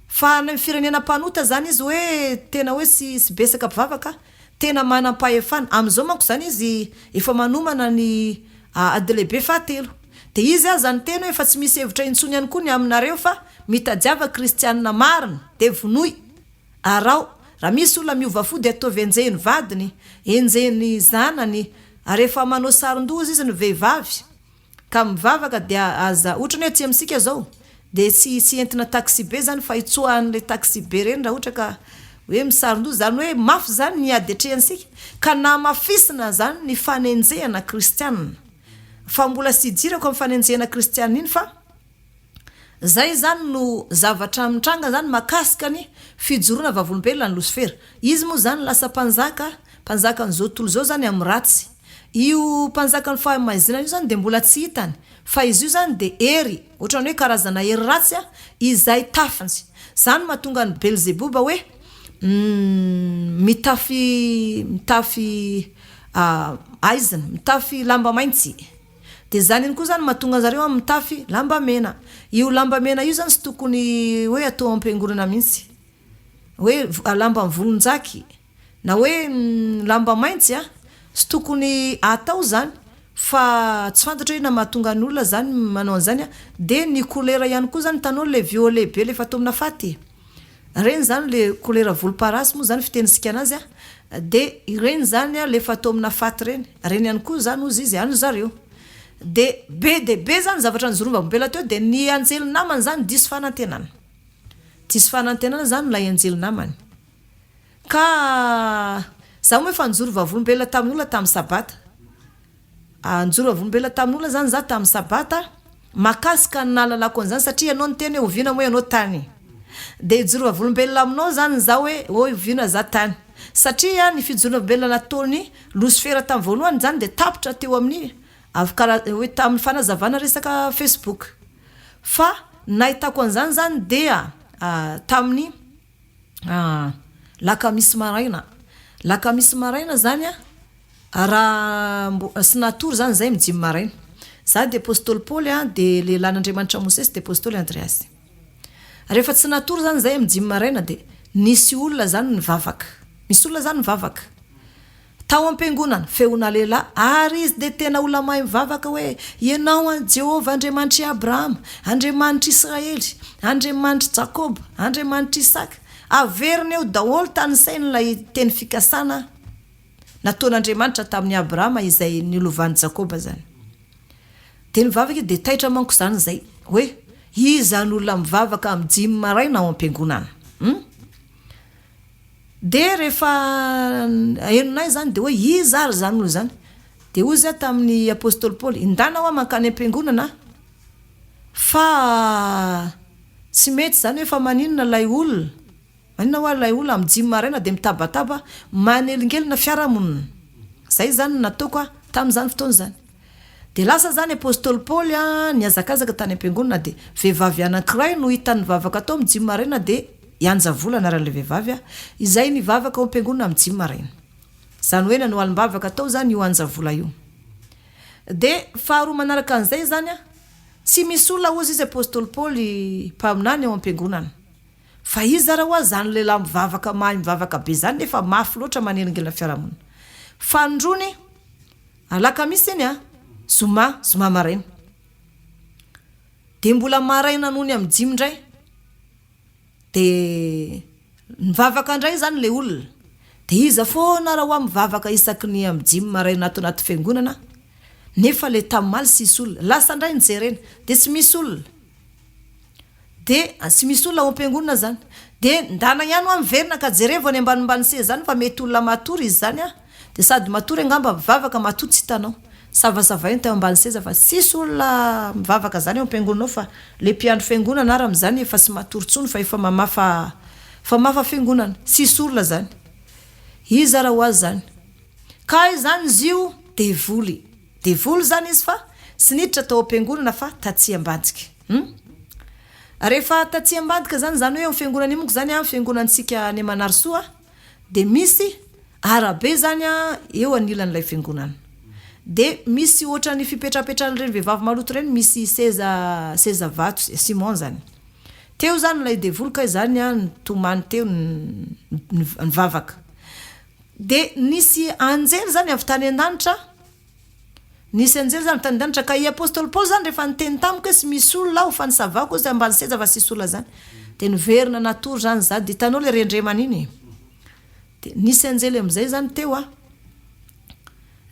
Fa any amin'ny firenena mpanota izany izy hoe tena hoe tsy tsy betsaka mpivavaka, tena manam-pahefana. Amin'izao manko izany izy efa manomana ny ady lehibe fahatelo. Dia izy aza niteny hoe efa tsy misy hevitra intsony ihany koa ny aminareo fa mitadiava kristianina marina dia vonoy. Araho. Raha misy olona miova fo dia ataovy enjehin'ny vadiny, enjehin'ny zanany, ary rehefa manao saron-doza izy ny vehivavy ka mivavaka dia aza, otrany hoe aty amintsika zao dia tsy tsy entina taxi be zany fa itsoahan'ilay taxi be reny raha ohatra ka hoe misaron-doza, zany hoe mafy zany ny ady atrehantsika ka namafisina zany ny fanenjehana kristianina. Fa mbola tsy idirako amin'ny fanenjehana kristianina iny fa zay zany no zavatra mitranga zany makasika ny fijoroana vavolombelona ny losifera. Izy moa zany lasa mpanjaka, mpanjakan'izao tontolo izao zany amin'ny ratsy. Io mpanjakan'ny fahamaizinana io zany dia mbola tsy hitany fa izy io zany dia hery, ohatran'ny hoe karazana hery ratsy izay tafinjy. Zany mahatonga an'i Belzeboba hoe mitafy mitafy aizina, mitafy lamba maintsy. Dia izany ihany koa izany mahatonga an'zareo mitafy lamba mena. Io lamba mena io izany tsy tokony hoe atao am-piangonana mihitsy. Hoe lamba mivolon-jaky na hoe lamba maintsy an, tsy tokony atao izany fa tsy fantatro hoe inona mahatonga ny olona izany manao an'izany an. Dia ny kolera ihany koa izany hitanao ilay violet be ilay fatao amina faty? Ireny izany le kolera volomparasy moa izany fitenintsika anazy a, de ireny izany a le fatao amina faty ireny, ireny ihany koa izany hozy izy any zareo. De be dia be izany zavatra nijoroan'i Vavolombelona teo de ny anjely namany izany diso fanantenana, diso fanantenana izany ilay anjely namany. Ka za moa efa nijoro vavolombelona tamin'olona tamin'ny sabata. Nijoro vavolombelona tamin'olona zany za tamin'ny sabata, mahakasika ny nahalalako an'izany satria ianao niteny hoe oviana moa ianao tany? Dia hijoro vavolombelona aminao zany za hoe oviana za tany? Satria ny fijoroana vavolombelona nataon'i Losifera tamin'ny voalohany zany dia tapitra teo amin'ny avy kara hoe tamin'ny fanazavana resaka facebook. Fa nahitako an'izany izany dia tamin'ny lakamisy maraina. Lakamisy maraina izany an, raha mbo sy natory izany izay amin'ny dimy maraina. Za dia Apostoly Paoly an, dia lehilahin'Andriamanitra Mosesy dia Apostoly Andreasy. Rehefa tsy natory izany izay amin'ny dimy maraina dia nisy olona izany nivavaka. Misy olona izany nivavaka. Tao am-piangonana, feona lehilahy, ary izy dia tena olona mahay mivavaka hoe, Ianao an, Jehovah Andriamanitr'i Abrahama, Andriamanitr'i Israely, Andriamanitr'i Jakoba, Andriamanitr'i Isaka. Averina eo daholo tanisainy ilay teny fikasana nataon'Andriamanitra tamin'i Abrahama izay nolovan'i Jakoba izany. Dia nivavaka izy, dia taitra manko izany izay, hoe, Iza no olona mivavaka amin'ny dimy maraina ao am-piangonana? Hum? Dia rehefa henonay izany dia hoe iza ary izany olona izany? Dia hoy izaho tamin'ny apostoly Paoly, indana hoa mankany am-piangonana fa tsy mety izany hoe fa maninona ilay olona, maninona hoa ilay olona amin'ny dimy maraina dia mitabataba manelingelina fiarahamonina. Izay izany no nataoko tamin'izany fotoana izany. Dia lasa izany apostoly Paoly nihazakazaka tany am-piangonana dia vehivavy anankiray no hitany nivavaka tao amin'ny dimy maraina dia i Anjavola anaran'ilay vehivavy izay nivavaka ao am-piangonana amin'ny dimy maraina. Izany hoe nanao alim-bavaka tao izany io Anjavola io. Dia faharoa manaraka an'izay izany, tsy misy olona hozy izy apostoly Paoly mpaminany ao am-piangonana. Fa iza ra hoa zany lehilahy mivavaka mahay mivavaka be zany nefa mafy loatra manelingelina fiarahamonina. Fanindroany, Alakamisy iny a! Zoma, zoma maraina. Dia mbola maraina nony amin'ny dimy indray. Dia nivavaka indray izany ilay olona. Dia iza foana raha hoa mivavaka isaky ny amin'ny dimy maraina ato anaty fiangonana nefa ilay tamaly tsisy olona. Lasa indray nijerena dia tsy misy olona. Dia tsy misy olona ao am-piangonana zany. Dia ndana ihany hoa miverina ka jerevo any ambanimbany seza zany fa mety olona matory izy zany an. Dia sady matory angamba mivavaka matoa tsy hitanao. Savasavaino teo ambany seza fa tsisy olona mivavaka zany ao am-piangonana ao fa le mpiandry fiangonana ary amin'izany efa tsy matory tsony fa efa mamafa mamafa fiangonana. Tsisy olona zany. Iza ra ho azy zany. Kay zany zio devoly. Devoly zany izy fa tsy niditra tao am-piangonana fa tatsy ambadika. Hum. Rehefa tatsy ambadika zany, zany hoe eo fiangonana io monko zany an, fiangonantsika any Manarisoa dia misy arabe zany an eo anilan'ilay fiangonana. Dia misy ohatran'ny fipetrapetrahan'ireny vehivavy maloto ireny, misy seza seza vato, ciment zany. Teo zany ilay devoly kay zany an nitomany teo nivavaka. Dia nisy anjely zany avy tany an-danitra, nisy anjely zany avy tany an-danitra, ka i Apostoly Paoly zany rehefa niteny tamiko hoe tsy misy olona aho fa nisavako izy ambany seza fa tsisy olona zany, dia niverina natory zany za, dia hitanao le rendremana iny e, dia nisy anjely amizay zany teo a,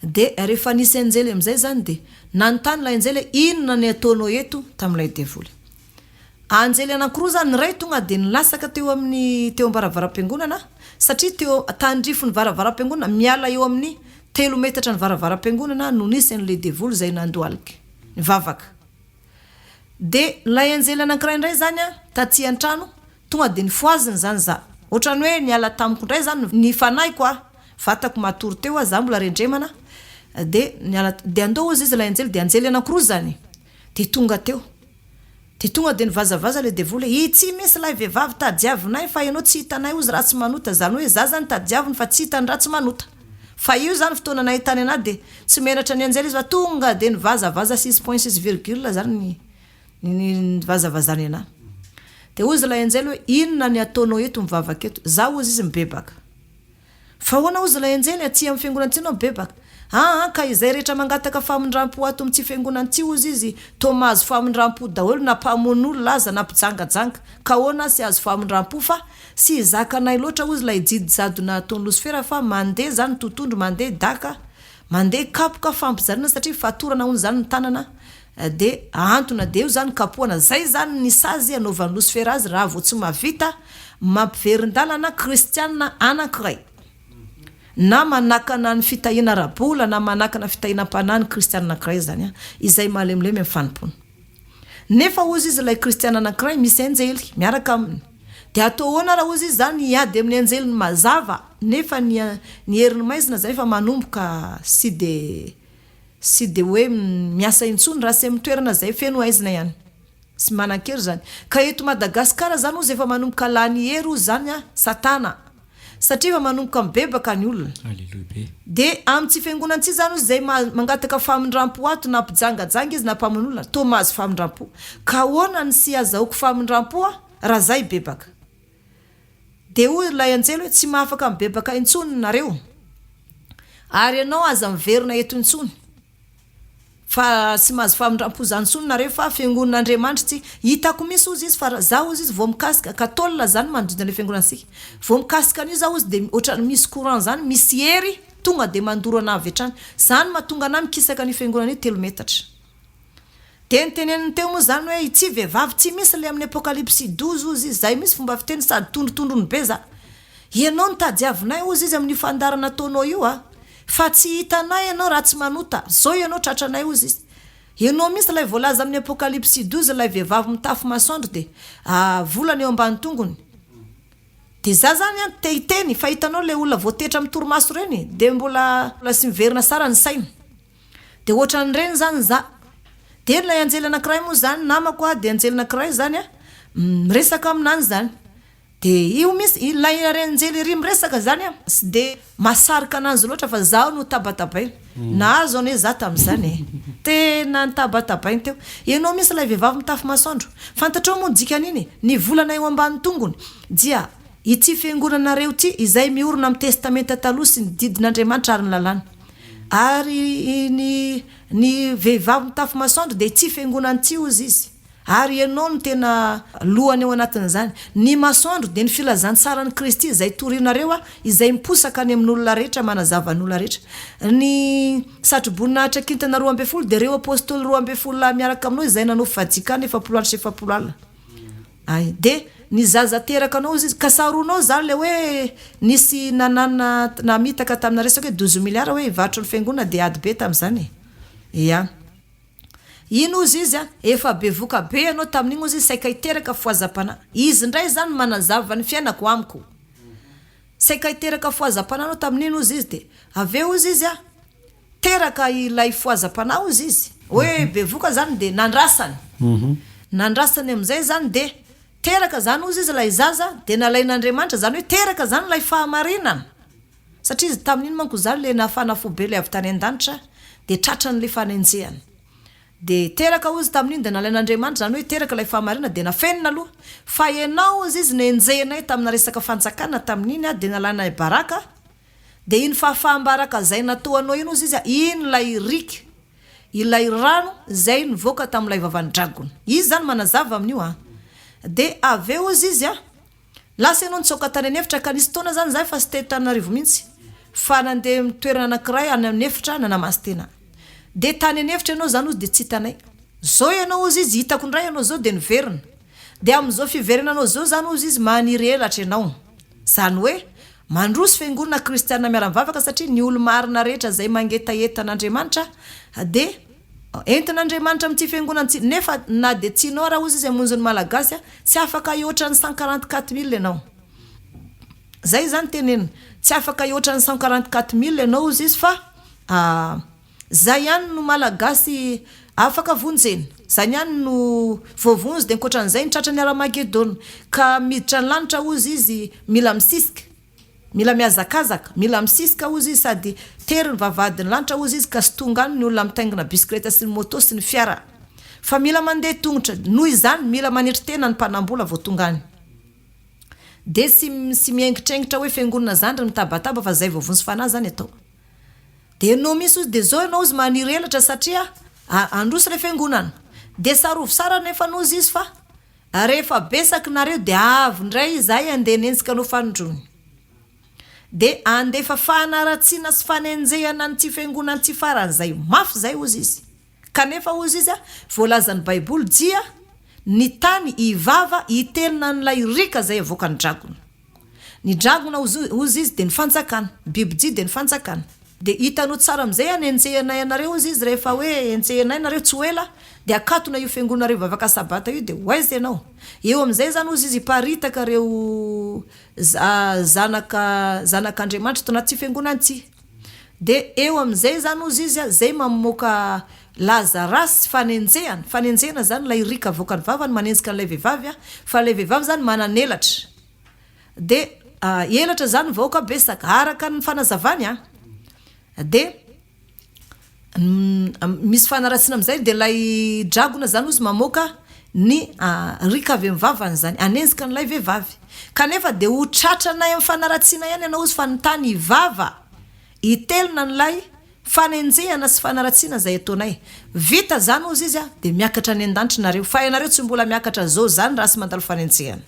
dia rehefa nisy anjely amizay zany dia nanontany ilay anjely hoe inona ny ataonao eto tamin'ilay devoly. Anjely anankiroa izany, ny iray tonga dia nilatsaka teo amin'ny teo am-baravaram-piangonana, satria teo tandrifin'ny varavaram-piangonana, miala eo amin'ny telo metatra ny varavaram-piangonana no nisy an'ilay devoly izay nandohalika nivavaka. Dia ilay anjely anankiray indray izany an, taty an-trano, tonga dia nifohaziny izany za. Ohatran'ny hoe niala tamiko indray izany ny fanahiko aho, vatako matory teo aho, za mbola rendremana, dia niala, dia andao hozy izy ilay anjely, dia anjely anankiroa izany, dia tonga teo. Dia tonga dia nivazavaza ilay devoly hoe, itsy misy ilay vehivavy tadiavinay fa ianao tsy hitanay hozy raha tsy manota, izany hoe za zany tadiaviny fa tsy hitany raha tsy manota. Fa io izany fotoana nahitany anah dia tsy menatra ny anjely izy fa tonga dia nivazavaza six point six virgule zany ny ny nivazavazany anah. Dia hozy ilay anjely hoe, inona ny ataonao eto mivavaka eto? Za hozy izy mibebaka. Fa ahoana hozy ilay anjely aty amin'ny fiangonana ity no mibebaka? Aa ka izay rehetra mangataka famindrampo ato amin'ity fiangonana ity hozy izy toa mahazo famindrampo daholo na mpamono olona aza na mpijangajanga ka ahoana aho tsy hahazo famindrampo fa tsy zakanay loatra hozy ilay didy jadona ataon'i losifera fa mandeha zany totondry mandeha daka mandeha kapoka fampijaliana satria fatorana hono zany ny tanana dia ahantona dia eo zany kapohana zay zany ny sazy anaovan'i losifera azy raha vao tsy mahavita mampiverin-dalana kristiana anankiray na manakana ny fitahiana ara-bola na manakana fitahiana am-panahy ny kristiana anankiray izany izay malemilemy amin'ny fanompoana. Nefa hozy izy ilay kristiana anankiray misy anjely miaraka aminy. Dia atao ahoana raha hozy izy izany hiady amin'ny anjeliny mazava nefa ny ny herin'ny maizina izay efa manomboka sy dia sy dia hoe miasa intsony raha tsy amin'ny toerana izay feno haizina ihany. Sy manan-kery zany. Ka eto Madagascar zany ozy efa manomboka lany hery ozy zany a satana. Satria efa manomboka mibebaka ny olona. Alléluia be. De am tsy fiangonana tsy zany ozy zay mangataka famindrampo ato na mpijangajanga izy na mpamono olona toa mahazo famindrampo. Ka ahoana ny sy azahoako famindrampo a raha za hibebaka. De hoy ilay anjely hoe tsy mahafaka mibebaka intsony nareo. Ary ianao aza miverina eto intsony. Fa tsy mahazo famindrampo zany tsony nareo fa fiangonan'Andriamanitra ity. Hitako mintsy ozy izy fa za ozy izy vao mikasika ka tôle zany manodidina le fiangonantsika. Vao mikasika an'io za ozy de otrany misy courant zany misy hery tonga de mandoro anah avy hatrany. Zany mahatonga anah mikisaka an'io fiangonana io 3 metatra. De niteneniny teo moa zany hoe ity vehivavy tsy misy le amin'ny apocalypse 12 ozy izy zay misy fomba fiteny sady tondrotondrony be za. Ianao no tadiavinay ozy izy amin'io fandaharana ataonao io a. Fa tsy hitanay ianao raha tsy manota. Zao ianao tratranay ozy izy. Ianao mihitsy ilay voalaza amin'ny apocalypse 12 ilay vehivavy mitafy masoandro de volana eo ambany tongony. De za zany an te hiteny fa hitanao le olona voatetra amin'ny torimaso ireny de mbola sy miverina sara ny saina. De ohatran'ireny zany za. De ilay anjely anankiray moa zany namako a de anjely anankiray zany a miresaka aminany zany. De io mintsy ilay anjely ery miresaka zany a tsy de mahasarika ananjy loatra fa zaho no tabatabaina. Nahazo anie za tamin'izany e. Tena nitabatabaina teo. Ianao mintsy ilay vehivavy mitafy masoandro. Fantatrao moa ny dikan'iny e? Ny volana eo ambany tongony dia ity fiangonanareo ity izay miorina amin'ny testamenta taloha sy ny didin'Andriamanitra ary ny lalàna. Ary ny ny vehivavy mitafy masoandro dia ity fiangonana ity hozy izy. Ary ianao no tena lohany ao anatin'izany. Ny masoandro dia ny filazantsaran'i Kristy izay torinareo izay miposaka any amin'olona rehetra manazava ny olona rehetra. Ny satroboninahitra kintana 12 dia ireo apostoly 12 lahy miaraka aminao izay nanao fajikana 40 andro sy 40 alina. Ay, dia ny zaza teraka anao hozy izy, ka saroanao izany ilay hoe nisy nanana namitaka tamina resaka hoe 12 milliards hoe hivarotra ny fiangonana dia ady be tamin'izany e. Ia. Iny hozy izy a, efa bevoka be ianao tamin'iny hozy izy saika hiteraka fohazam-panahy. Izy indray izany manazava ny fiainako amiko. Saika hiteraka fohazam-panahy anao tamin'iny hozy izy dia avy eo hozy izy a, teraka ilay fohazam-panahy hozy izy. Hoe bevoka izany dia nandrasany. Nandrasany amin'izay izany dia teraka izany hozy izy ilay zaza dia nalain'Andriamanitra, izany hoe teraka izany ilay fahamarinana. Satria izy tamin'iny manko izany ilay nafana fo be ilay avy tany an-danitra dia tratran'ilay fanenjehana. Dia teraka hozy tamin'iny dia nalain'Andriamanitra, izany hoe teraka ilay fahamarinana dia nafenina aloha. Fa ianao hozy izy nenjehinay tamina resaka fanjakana tamin'iny dia nalanay baraka, dia iny fahafaham-baraka izay natoanao iny hozy izy, iny ilay riaka, ilay rano izay nivoaka tamin'ilay vavan'ny dragona. Izy izany manazava amin'io an. Dia avy eo hozy izy an. Lasa ianao nitsoaka tany an'efitra ka nisy fotoana zany za efa tsy teto Tananarivo mihitsy fa nandeha amin'ny toerana anankiray any an'efitra nanamasy-tena. Dia tany an'efitra ianao zany ozy dia tsy hitanay. Zao ianao ozy izy hitako indray ianao zao dia niverina. Dia amin'izao fiverenanao zao zany ozy izy maniry elatra ianao. Zany hoe mandroso fiangonana kristiana miara-mivavaka satria ny olo-marina rehetra izay mangetaheta an'Andriamanitra dia Entin'Andriamanitra amin'ity fiangonana ity, nefa na dia tianao ara ozy izy hamonjy ny Malagasy, tsy afaka hihoatra ny 144 mille ianao. Zay izany tenenina, tsy afaka hihoatra ny 144 mille ianao ozy izy fa zay ihany no Malagasy afaka vonjena, zay ihany no voavonjy, dia ankoatran'izay ny tratran'ny Aramagedona, ka miditra ny lanitra ozy izy mila misisika. Mila mihazakazaka, mila misisika hozy izy sady tery ny vavahadin'ny lanitra hozy izy ka tsy tonga any ny olona mitaingina bisikileta sy ny moto sy ny fiara fa mila mandeha tongotra, noho izany mila manetry tena ny mpanambola vao tonga any. Dia tsy tsy miaingitraingitra hoe fiangonana zandry mitabataba fa zay voavonjy fanahy zany atao. Dia enao mihitsy hozy dia zao enao hozy maniry elatra satria handroso le fiangonana. Dia sarovy sara nefany hozy izy fa Rehefa besaky nareo de avy ndray izahay andeha nenjika anao fanindroany. De andefa fanaratsiana sy fanenjehana an'ity fiangonana ity faran'izay mafy zay hozy izy. Kanefa hozy izy voalazan'ny baiboly dia ny tany hivava hitelina an'ilay riaka zay avoakan'ny dragona. Ny dragona hozy izy dia ny fanjakana, bibidia dia ny fanjakana. Dia hitanao tsara amin'izay hanenjehanay anareo hozy izy rehefa hoe enjehinay nareo tsy ho ela dia akatona io fiangonanareo vavaka sabata io dia ho aiza ianao? Eo amin'izay izany hozy izy hiparitaka ireo zanaka zanak'Andriamanitra eto anaty fiangonana ity. Dia eo amin'izay izany hozy izy izay mamoaka laza ratsy sy fanenjehana, fanenjehana zany ilay riaka avoakan'ny vavany manenjika an'ilay vehivavy a, fa ilay vehivavy zany manan'elatra, de elatra zany mivaoka besaka, araka ny fanazavany a, de misy fanaratsiana amin'izay de ilay dragona zany ozy mamoaka ny riaka avy amin'ny vavany zany hanenjika an'ilay vehivavy, kanefa de ho tratranay amin'ny fanaratsiana ihany ianao ozy fa ny tany hivava hitelina an'ilay Fanenjehana sy fanaratsiana izay ataonay. Vita zany hozy izy a, dia miakatra any an-danitra nareo, fa ianareo tsy mbola miakatra zao zany raha tsy mandalo fanenjehana.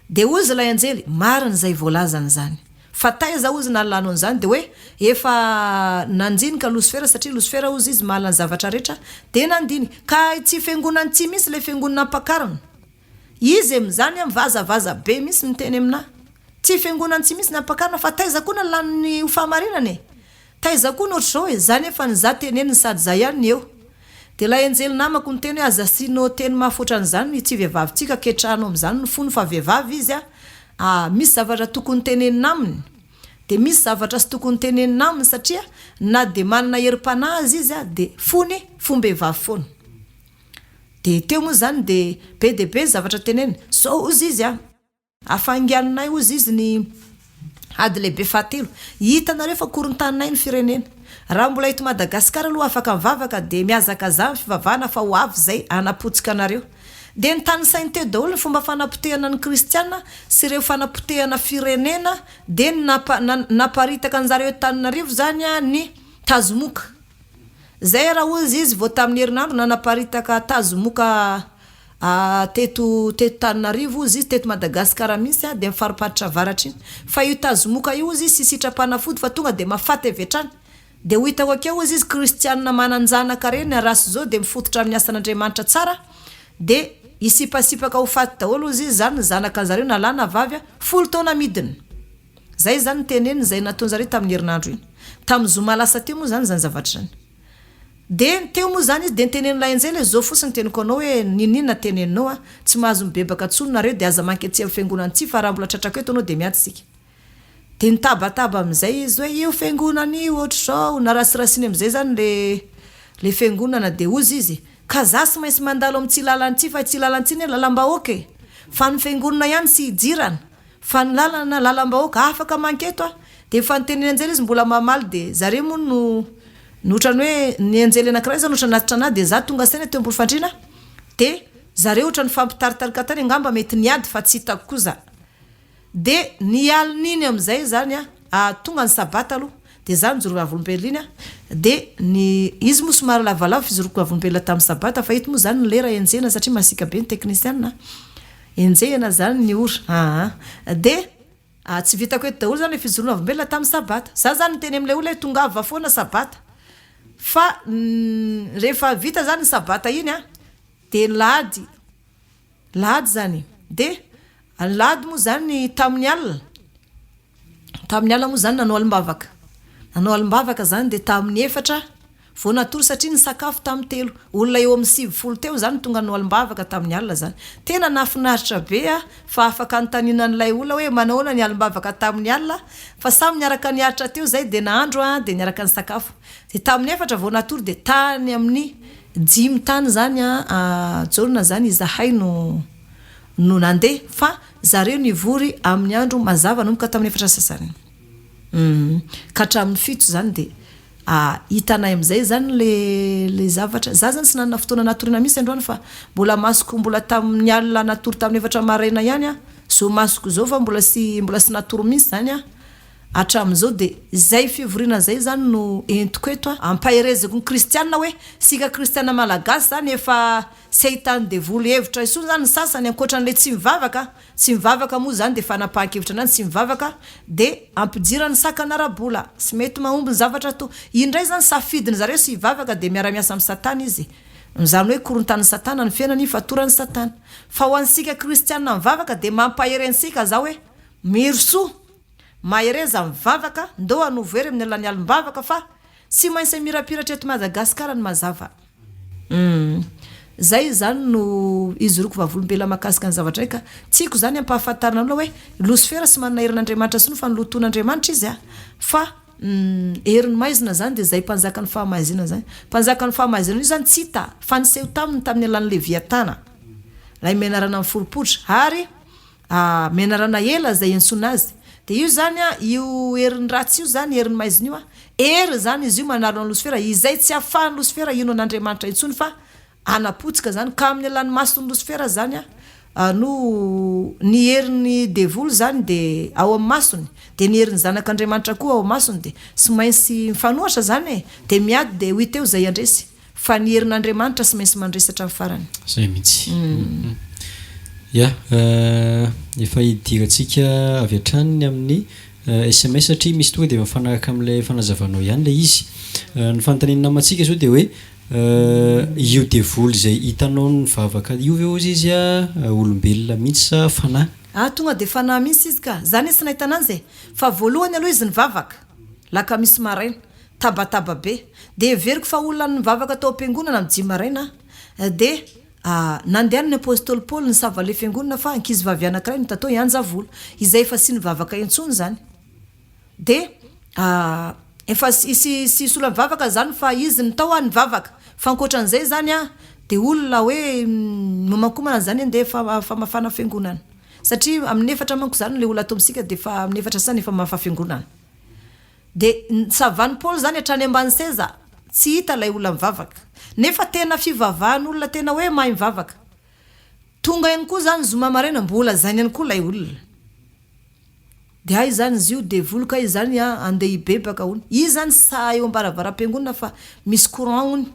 Dia hozy ilay anjely, marina izay voalazany izany. Fa taiza hozy nahalalano an'izany, dia hoe efa nandinika losifera satria losifera hozy izy mahalala ny zavatra rehetra, dia nandinika. Ka ity fiangonana ity mihitsy ilay fiangonana ampakarina. Izy amin'izany an mivazavaza be mihitsy miteny aminà. Tsy fiangonana tsy misy ny ampakarina fa taiza koa nalany ny ho fahamarinana e! Taiza koa ny ohatr'izao e! Za nefa ny za teneniny sady za ihany ny eo. Dia ilay anjely namako niteny hoe aza asianao teny mafy ohatran'izany ity vehivavy ity ka ketrahanao amin'izany ny fony fa vehivavy izy a! Misy zavatra tokony tenenina aminy dia misy zavatra tsy tokony tenenina aminy satria na dia manana herim-panahy aza izy dia fony fom-behivavy foana. Dia teo moa izany dia be dia be ny zavatra teneniny. Zao hozy izy a! Afainganinay hozy izy ny ady lehibe fahatelo. Hitanareo fa korontaninay ny firenena. Raha mbola eto Madagasikara aloha afaka mivavaka dia mihazakazaha ny fivavahana fa ho avy izay hanapotsika anareo. Dia notanisainy teo daholo ny fomba fanapotehana ny kristiana sy ireo fanapotehana firenena dia ny naparitaka anjareo eto Tananarivo izany ny tazomoka. Zay raha hozy izy vao tamin'ny herinandro nanaparitaka tazomoka teto teto Taninarivo hozy izy, teto Madagascar mihitsy dia amin'ny fariparitra avaratra iny. Fa io tazomoka io hozy izy tsy sitram-panafody fa tonga dia mahafaty avy hatrany. Dia ho hitako akeo hozy izy kristianina manan-janaka reny raha sy zao dia mifototra amin'ny asan'Andriamanitra tsara dia hisipasipaka ho faty daholo hozy izy zany ny zanaka zareo na lahy na vavy folo taona midina. Zay izany ny teneniny izay nataonjareo tamin'ny herinandro iny. Tamin'ny zoma lasa teo moa izany izany zavatra izany. Dia teo moa izany izy dia nitenenin'ilay anjely hoe zao fotsiny ny teniko anao hoe n'inon'inona teneninao an, tsy mahazo mibebaka intsony nareo dia aza manketsy amin'ny fiangonana ity fa raha mbola tratrako eto anao dia miady isika. Dia nitabataba amin'izay izy hoe io fiangonana io ohatr'izao, narasirasiny amin'izay izany le le fiangonana dia hozy izy ka za tsy maintsy mandalo amin'ity lalana ity fa ity lalana ity anie lalam-bahoaka e! Fa ny fiangonana ihany tsy hidirana. Fa ny lalana, lalam-bahoaka, afaka manketo aho. Dia efa nitenen'ny anjely izy mbola mamaly dia zareo moa no no ohatran'ny hoe ny anjely anankiray izany ohatran'ny nanatitra an'ahy dia za tonga saina teo ambony fandriana dia zareo ohatran'ny nifampitaritarika tany angamba mety niady fa tsy hitako koa za. Dia ny alin'iny amin'izay izany an, tonga ny sabata aloha dia za nijoro vavolombelona iny an, dia ny izy moa somary lavalava fijoroako vavolombelona tamin'ny sabata fa eto moa izany ny lera enjehina satria masiaka be ny teknisianina. Enjehina zany ny ora aa. Dia tsy vitako eto daholo zany le fijoroana vavolombelona tamin'ny sabata. Za zany niteny amin'ilay olona hoe tongava foana sabata. Fa rehefa vita zany ny sabata iny an, dia ny lahady, lahady zany, dia ny lahady moa zany tamin'ny alina, Tamin'ny alina moa izany nanao alim-bavaka. Nanao alim-bavaka izany dia tamin'ny efatra vao natory satria nisakafo tamin'ny telo. Olona eo amin'ny 90 teo izany no tonga nanao alim-bavaka tamin'ny alina izany. Tena nahafinaritra be aho fa afaka anontaniana an'ilay olona hoe manahoana ny alim-bavaka tamin'ny alina fa samy niaraka niaritra teo izay dia nahandro aho dia niaraka nisakafo. Dia tamin'ny efatra vao natory dia tany amin'ny dimy tany izany Jaona izany izahay no no nandeha fa zareo nivory amin'ny andro mazava nanomboka tamin'ny efatra sasany ka hatramin'ny fito izany dia hitanay amin'izay izany le le zavatra za zany tsy nanana fotoana natoriana mihitsy androany fa mbola masoko mbola tamin'ny alina natory tamin'ny efatra maraina ihany aho zao masoko zao fa mbola sy mbola sy natory mihitsy izany aho hatramin'izao dia izay fivoriana izay izany no entiko eto a ampaherezako ny kristiana hoe isika kristiana malagasy izany efa Tsy ahitan'ny devoly hevitra intsony zany ny sasany ankoatran'ilay tsy mivavaka, tsy mivavaka moa zany dia fanapahan-kevitra anany tsy mivavaka dia ampidirany sakana ara-bola, tsy mety mahomby ny zavatra atao, iny indray zany safidiny zareo tsy hivavaka dia miara-miasa amin'i satana izy, izany hoe korontanin'i satana ny fiainany, fatoran'i satana. Fa ho antsika kristiana mivavaka dia mampahery antsika za hoe mirosoa, mahereza mivavaka, ndao hanovo hery amin'ny alalan'ny alim-bavaka fa tsy maintsy hamirapiratra eto Madagasikara ny mazava. Humm. Zay izany no ijoroako vavolombelona mahakasika ny zavatra iray ka tiako izany ampahafantarina anao hoe losifera tsy manana herin'Andriamanitra intsony fa nolotoin'Andriamanitra izy a! Fa. Herin'ny maizina izany dia izay mpanjakan'ny fahamaizinana izany. Mpanjakan'ny fahamaizinana io izany tsy hita fa niseho taminy tamin'ny alalan'ny Leviatana, ilay menarana miforiporitra, ary menarana ela izay iantsoana azy. Dia io izany, io herin'ny ratsy io izany, herin'ny maizina io, hery izany izy io manarona an'i Losifera, izay tsy ahafahan'i Losifera hino an'Andriamanitra intsony fa Hanapotsika zany ka amin'ny alalan'ny mason'i losifera zany no ny herin'ny devoly zany de ao amin'ny masony de ny herin'ny zanak'Andriamanitra koa ao masony de tsy maintsy mifanohatra zany e de miady de ho hita eo zay handresy fa ny herin'Andriamanitra tsy maintsy mandresy hatramin'ny farany. Zay mihitsy. Ya, efa hidirantsika avy hatrany ny amin'ny sms satria misy tonga dia mifanaraka amin'ilay fanazavanao ihany ilay izy. Ny fanontanian'ny namantsika izao dia hoe Io devoly izay hitanao nivavaka io ve hozy izy olombelona mihitsy sa fanahy? Ah tonga dia fanahy mihitsy izy ka! Za anie tsy nahita ananjy e! Fa voalohany aloha izy nivavaka, lakamisy maraina, tabataba be, dia heveriko fa olona nivavaka tao am-piangonana amin'ny dimy maraina aho, dia nandeha ny apostoly Paoly nisava ilay fiangonana fa ankizivavy anankiray no tatao hianjavola, izay efa tsy nivavaka intsony izany. Dia efa sy sy olona mivavaka zany fa izy ny tao nivavaka fa ankoatran'izay zany an dia olona hoe miomankomana zany andeha famafana fiangonana satria amin'ny efatra manko zany le olona ato amintsika dia efa amin'ny efatra sasany efa mamafa fiangonana dia savan'i Paoly zany hatrany ambany seza tsy hita ilay olona mivavaka nefa tena fivavahan'olona tena hoe mahay mivavaka tonga ihany koa zany zoma maraina mbola zany ihany koa ilay olona De hay zany izy io devoly kay izany an andeha hibebaka hono. Izy zany sahy eo ambaravaram-piangonana fa misy courant hono.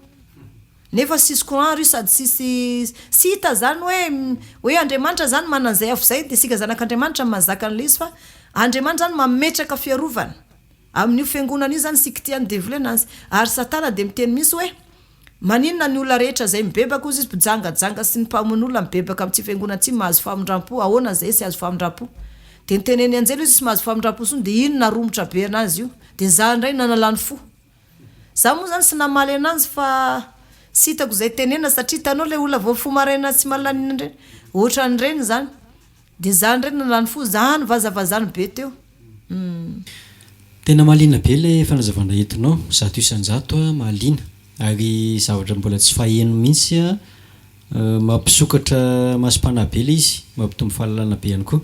Nefa tsisy courant ary io sady tsisy tsy hita zany hoe hoe Andriamanitra zany manana an'izay afo izay de isika zanak'Andriamanitra mahazaka an'ilay izy fa Andriamanitra zany mametraka fiarovana amin'io fiangonana io zany tsy kitihan'ny devoly anazy. Ary satana de miteny mihitsy hoe Maninona ny olona rehetra izay mibebaka hozy izy mpijangajanga sy ny mpamono olona mibebaka amin'ity fiangonana ity mahazo famindrampo ahoana izay tsy azo famindrampo dia nitenen'ny anjely hozy izy tsy mahazo famindrampo intsony dia iny naromotra be anazy io dia za indray nanalany fo za moa zany tsy namaly ananjy fa tsy hitako izay tenenina satria hitanao ilay olona vao mifoha maraina tsy mahalala n'inona ireny ohatran'ireny izany dia za indray nanalany fo za nivazavazany be teo humm. Tena mahaliana be ilay fanazavana entinao, 100% mahaliana ary zavatra mbola tsy faheno mihitsy mampisokatra masom-panahy be ilay izy, mampitombo fahalalana be ihany koa.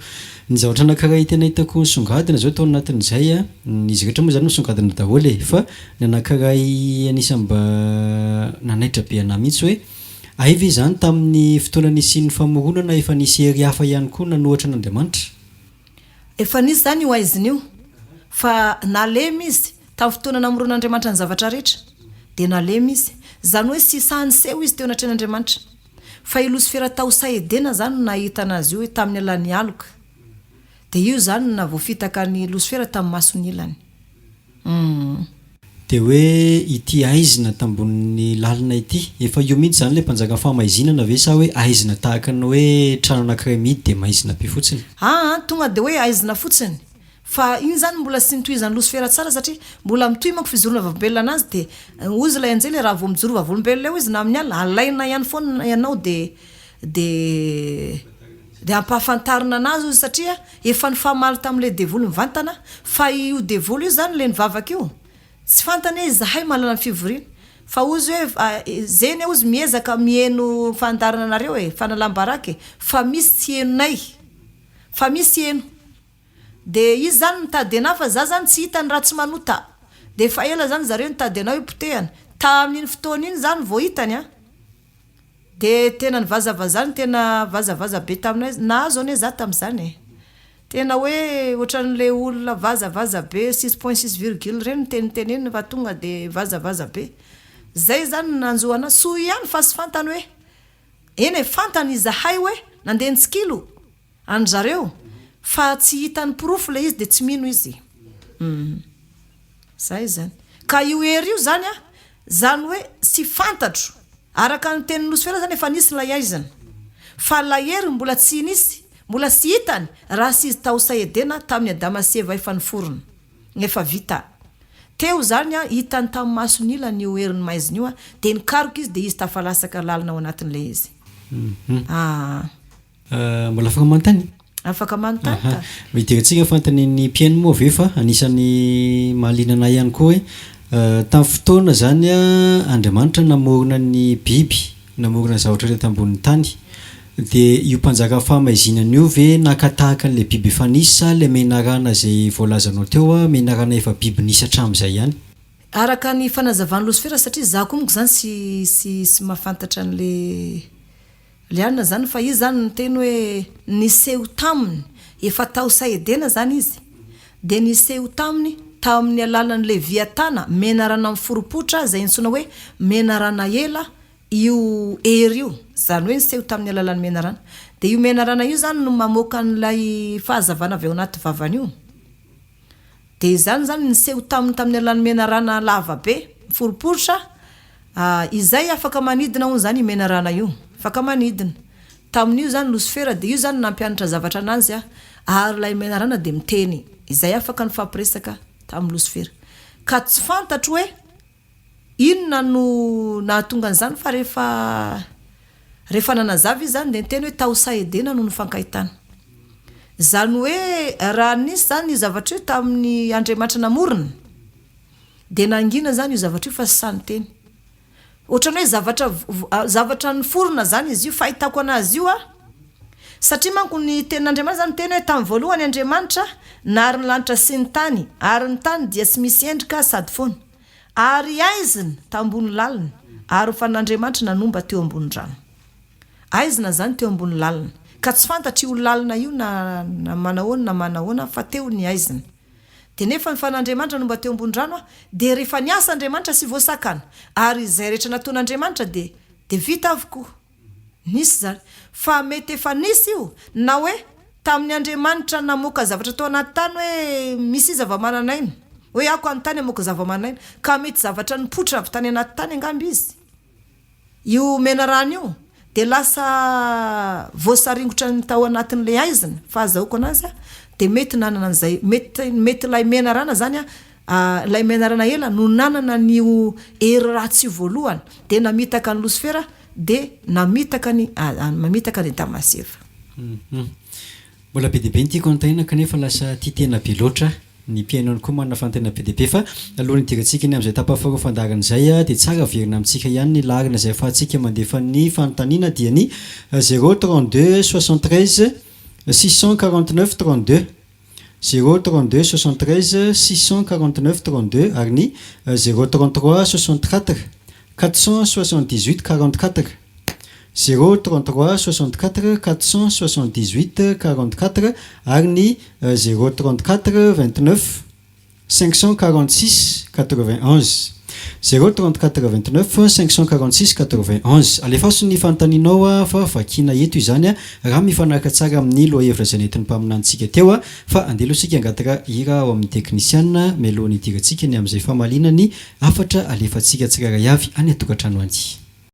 Ny zavatra anankiray tena hitako nisongadina izao tao anatin'izay, izy rehetra moa izany misongadina daholo e, fa ny anankiray anisan'ny mba nanaitra be an'ahy mihitsy hoe hay ve izany tamin'ny fotoana nisian'ny famoronana efa nisy hery hafa ihany koa nanohatra an'Andriamanitra? Efa nisy izany io haizina io, fa nalemy izy, tamin'ny fotoana namoronan'Andriamanitra ny zavatra rehetra, dia nalemy izy. Izany hoe tsy sahy niseho izy teo anatrehan'Andriamanitra. Fa i Losifera tao saha Edena izany no nahitana azy io hoe tamin'ny alalan'ny aloka. Dia io izany no nahavoafitaka an'i Losifera tamin'ny masony ilany. Humm. Dia hoe ity haizina tambonin'ny lalina ity, efa io mihitsy izany ilay mpanjakan'ny fahamaizinana ve sa hoe haizina tahaka ny hoe trano anankiray mihidy dia maizina be fotsiny? Aa tonga dia hoe haizina fotsiny. Fa iny izany mbola tsy notohizan'i Losifera tsara satria mbola mitohy manko fijoroana vavolombelona anazy dia hozy ilay anjely raha vao mijoro vavolombelona eo izy na amin'ny alina alaina ihany foana ianao dia dia dia ampahafantarina anazy hozy satria efa nifamaly tamin'ilay devoly mivantana fa io devoly io izany ilay nivavaka io tsy fantany hoe izahay manana ny fivoriana fa hozy hoe zay anie hozy miezaka miheno fandaharana anareo e fanalam-baraka e fa misy tsy henonay fa misy heno de izy zany mitady anah fa za zany tsy hitany raha tsy manota de efa ela zany zareo nitady anah hoe potehana tamin'iny fotoana iny zany vao hitany an De tena nivazavazany tena vazavaza be taminay, nahazo anie za tamin'izany e! Tena hoe ohatran'le olona vazavaza be six point six virgule reny no teniteneniny fa tonga de vazavaza be. Zay zany no nanjo anah, soa ihany fa tsy fantany hoe, eny e fantany izahay hoe nandeha nitsikilo an-dry zareo fa tsy hitany porofo le izy de tsy mino izy. Humm. Zay izany. Ka io hery io zany an, zany hoe tsy fantatro, araka ny tenin'i Losifera zany efa nisy ilay aizina. Fa ilay hery mbola tsy nisy, mbola tsy hitany raha tsy izy tao saha Edena tamin'i Adama sy Eva efa niforona, efa vita. Teo zany an, hitany tamin'ny masony ilany io herin'ny maizina io an, dia nikaroka izy dia izy tafalasaka lalina ao anatin'ilay izy. Aa. Mbola afaka manontany? Afaka manontany Aha. ka. Hidirantsika fanontanian'ny mpihaino moa avy eo fa anisan'ny mahaliana anay ihany koa hoe tamin'ny fotoana izany Andriamanitra namorona ny biby, namorona ny zavatra rehetra tambonin'ny tany dia io mpanjaka fahamaizinana io ve naka tahaka an'ilay biby efa nisy sa ilay menarana izay voalazanao teo menarana efa biby nisy hatramin'izay ihany? Araka ny fanazavan'i Losifera satria za koa monko zany tsy tsy tsy mahafantatra an'le le anona zany fa izy zany niteny hoe niseho taminy efa tao Saedena zany izy de niseho taminy tamin'ny alalan'ny Leviatana menarana miforopotra izay antsoina hoe menarana ela io hery io zany hoe niseho tamin'ny alalan'ny menarana de io menarana io zany no mamoaka an'ilay fahazavana avy ao anaty vavany io. Dia izany izany niseho taminy tamin'ny alalan'ny menarana lava be, miforiporitra, izay afaka manidina hono izany io menarana io, afaka manidina. Tamin'io izany Losifera dia io izany no nampianatra zavatra an'azy ary ilay menarana dia miteny, izay afaka nifampiresaka tamin'i Losifera. Ka tsy fantatro hoe Inona no nahatonga an'izany fa rehefa rehefa nanazava izy izany dia niteny hoe tao Saedena no nifankahitana. Izany hoe raha nisy izany io zavatra io tamin'ny Andriamanitra namorona dia nangina izany io zavatra io fa tsy sahy niteny. Ohatran'ny hoe zavatra zavatra niforona izany izy io, fahitako an'azy io an, satria manko ny tenin'Andriamanitra izany miteny hoe tamin'ny voalohany Andriamanitra nahary ny lanitra sy ny tany ary ny tany dia tsy misy endrika sady foana. Ary aizina tambony lalina, ary ho fan'Andriamanitra nanomba teo ambony rano. Aizina izany teo ambony lalina, ka tsy fantatra io lalina io na na manahoana na manahoana fa teo ny aizina. Dia nefa ny fan'Andriamanitra nomba teo ambony rano dia rehefa niasa Andriamanitra sy voasakana, ary izay rehetra nataon'Andriamanitra dia dia vita avokoa. Nisy izany. Fa mety efa nisy io, na hoe tamin'ny Andriamanitra namoaka zavatra tao anaty tany hoe misy zava-manan'aina, hoe ako any tany hamoaka zava-manan'aina, ka mety zavatra nipoitra avy tany anaty tany angamba izy, io menarana io, dia lasa voasaringotra ny tao anatin'ilay haizina, fahazahoako anazy, dia mety nanana an'izay, mety mety ilay menarana izany an, ilay menarana ela no nanana an'io hery ratsy io voalohany, dia namitaka an'i Losifera, Dia namitaka ny mamitaka an'i Adama sy Eva. Hum. Mbola be dia be ny tiako anontaniana kanefa lasa tia tena be loatra aho. Ny mpihaino ihany koa manana fanontaniana be dia be fa alohan'ny hidirantsika ny amin'izay tapaforo fandaharana izay dia tsara averina amintsika ihany ny laharana izay ahafahantsika mandefa ny fanontaniana dia ny zéro 32 73 649 32. Zéro 32 73 649 32 ary ny zéro 33 64 478 44, zéro 33 64 478 44 ary ny zéro 34 29 546 91. Zéro 34 29 546 91. Alefaso ny fanontanianao fa vakiana eto izany raha mifanaraka tsara amin'ny lohahevitra izay nentin'ny mpaminanintsika teo fa andeha aloha isika hangataka hira ao amin'ny teknisiana mialohan'ny hidirantsika ny amin'izay famaliana ny hafatra alefantsika tsirairay avy any an-tokantrano any.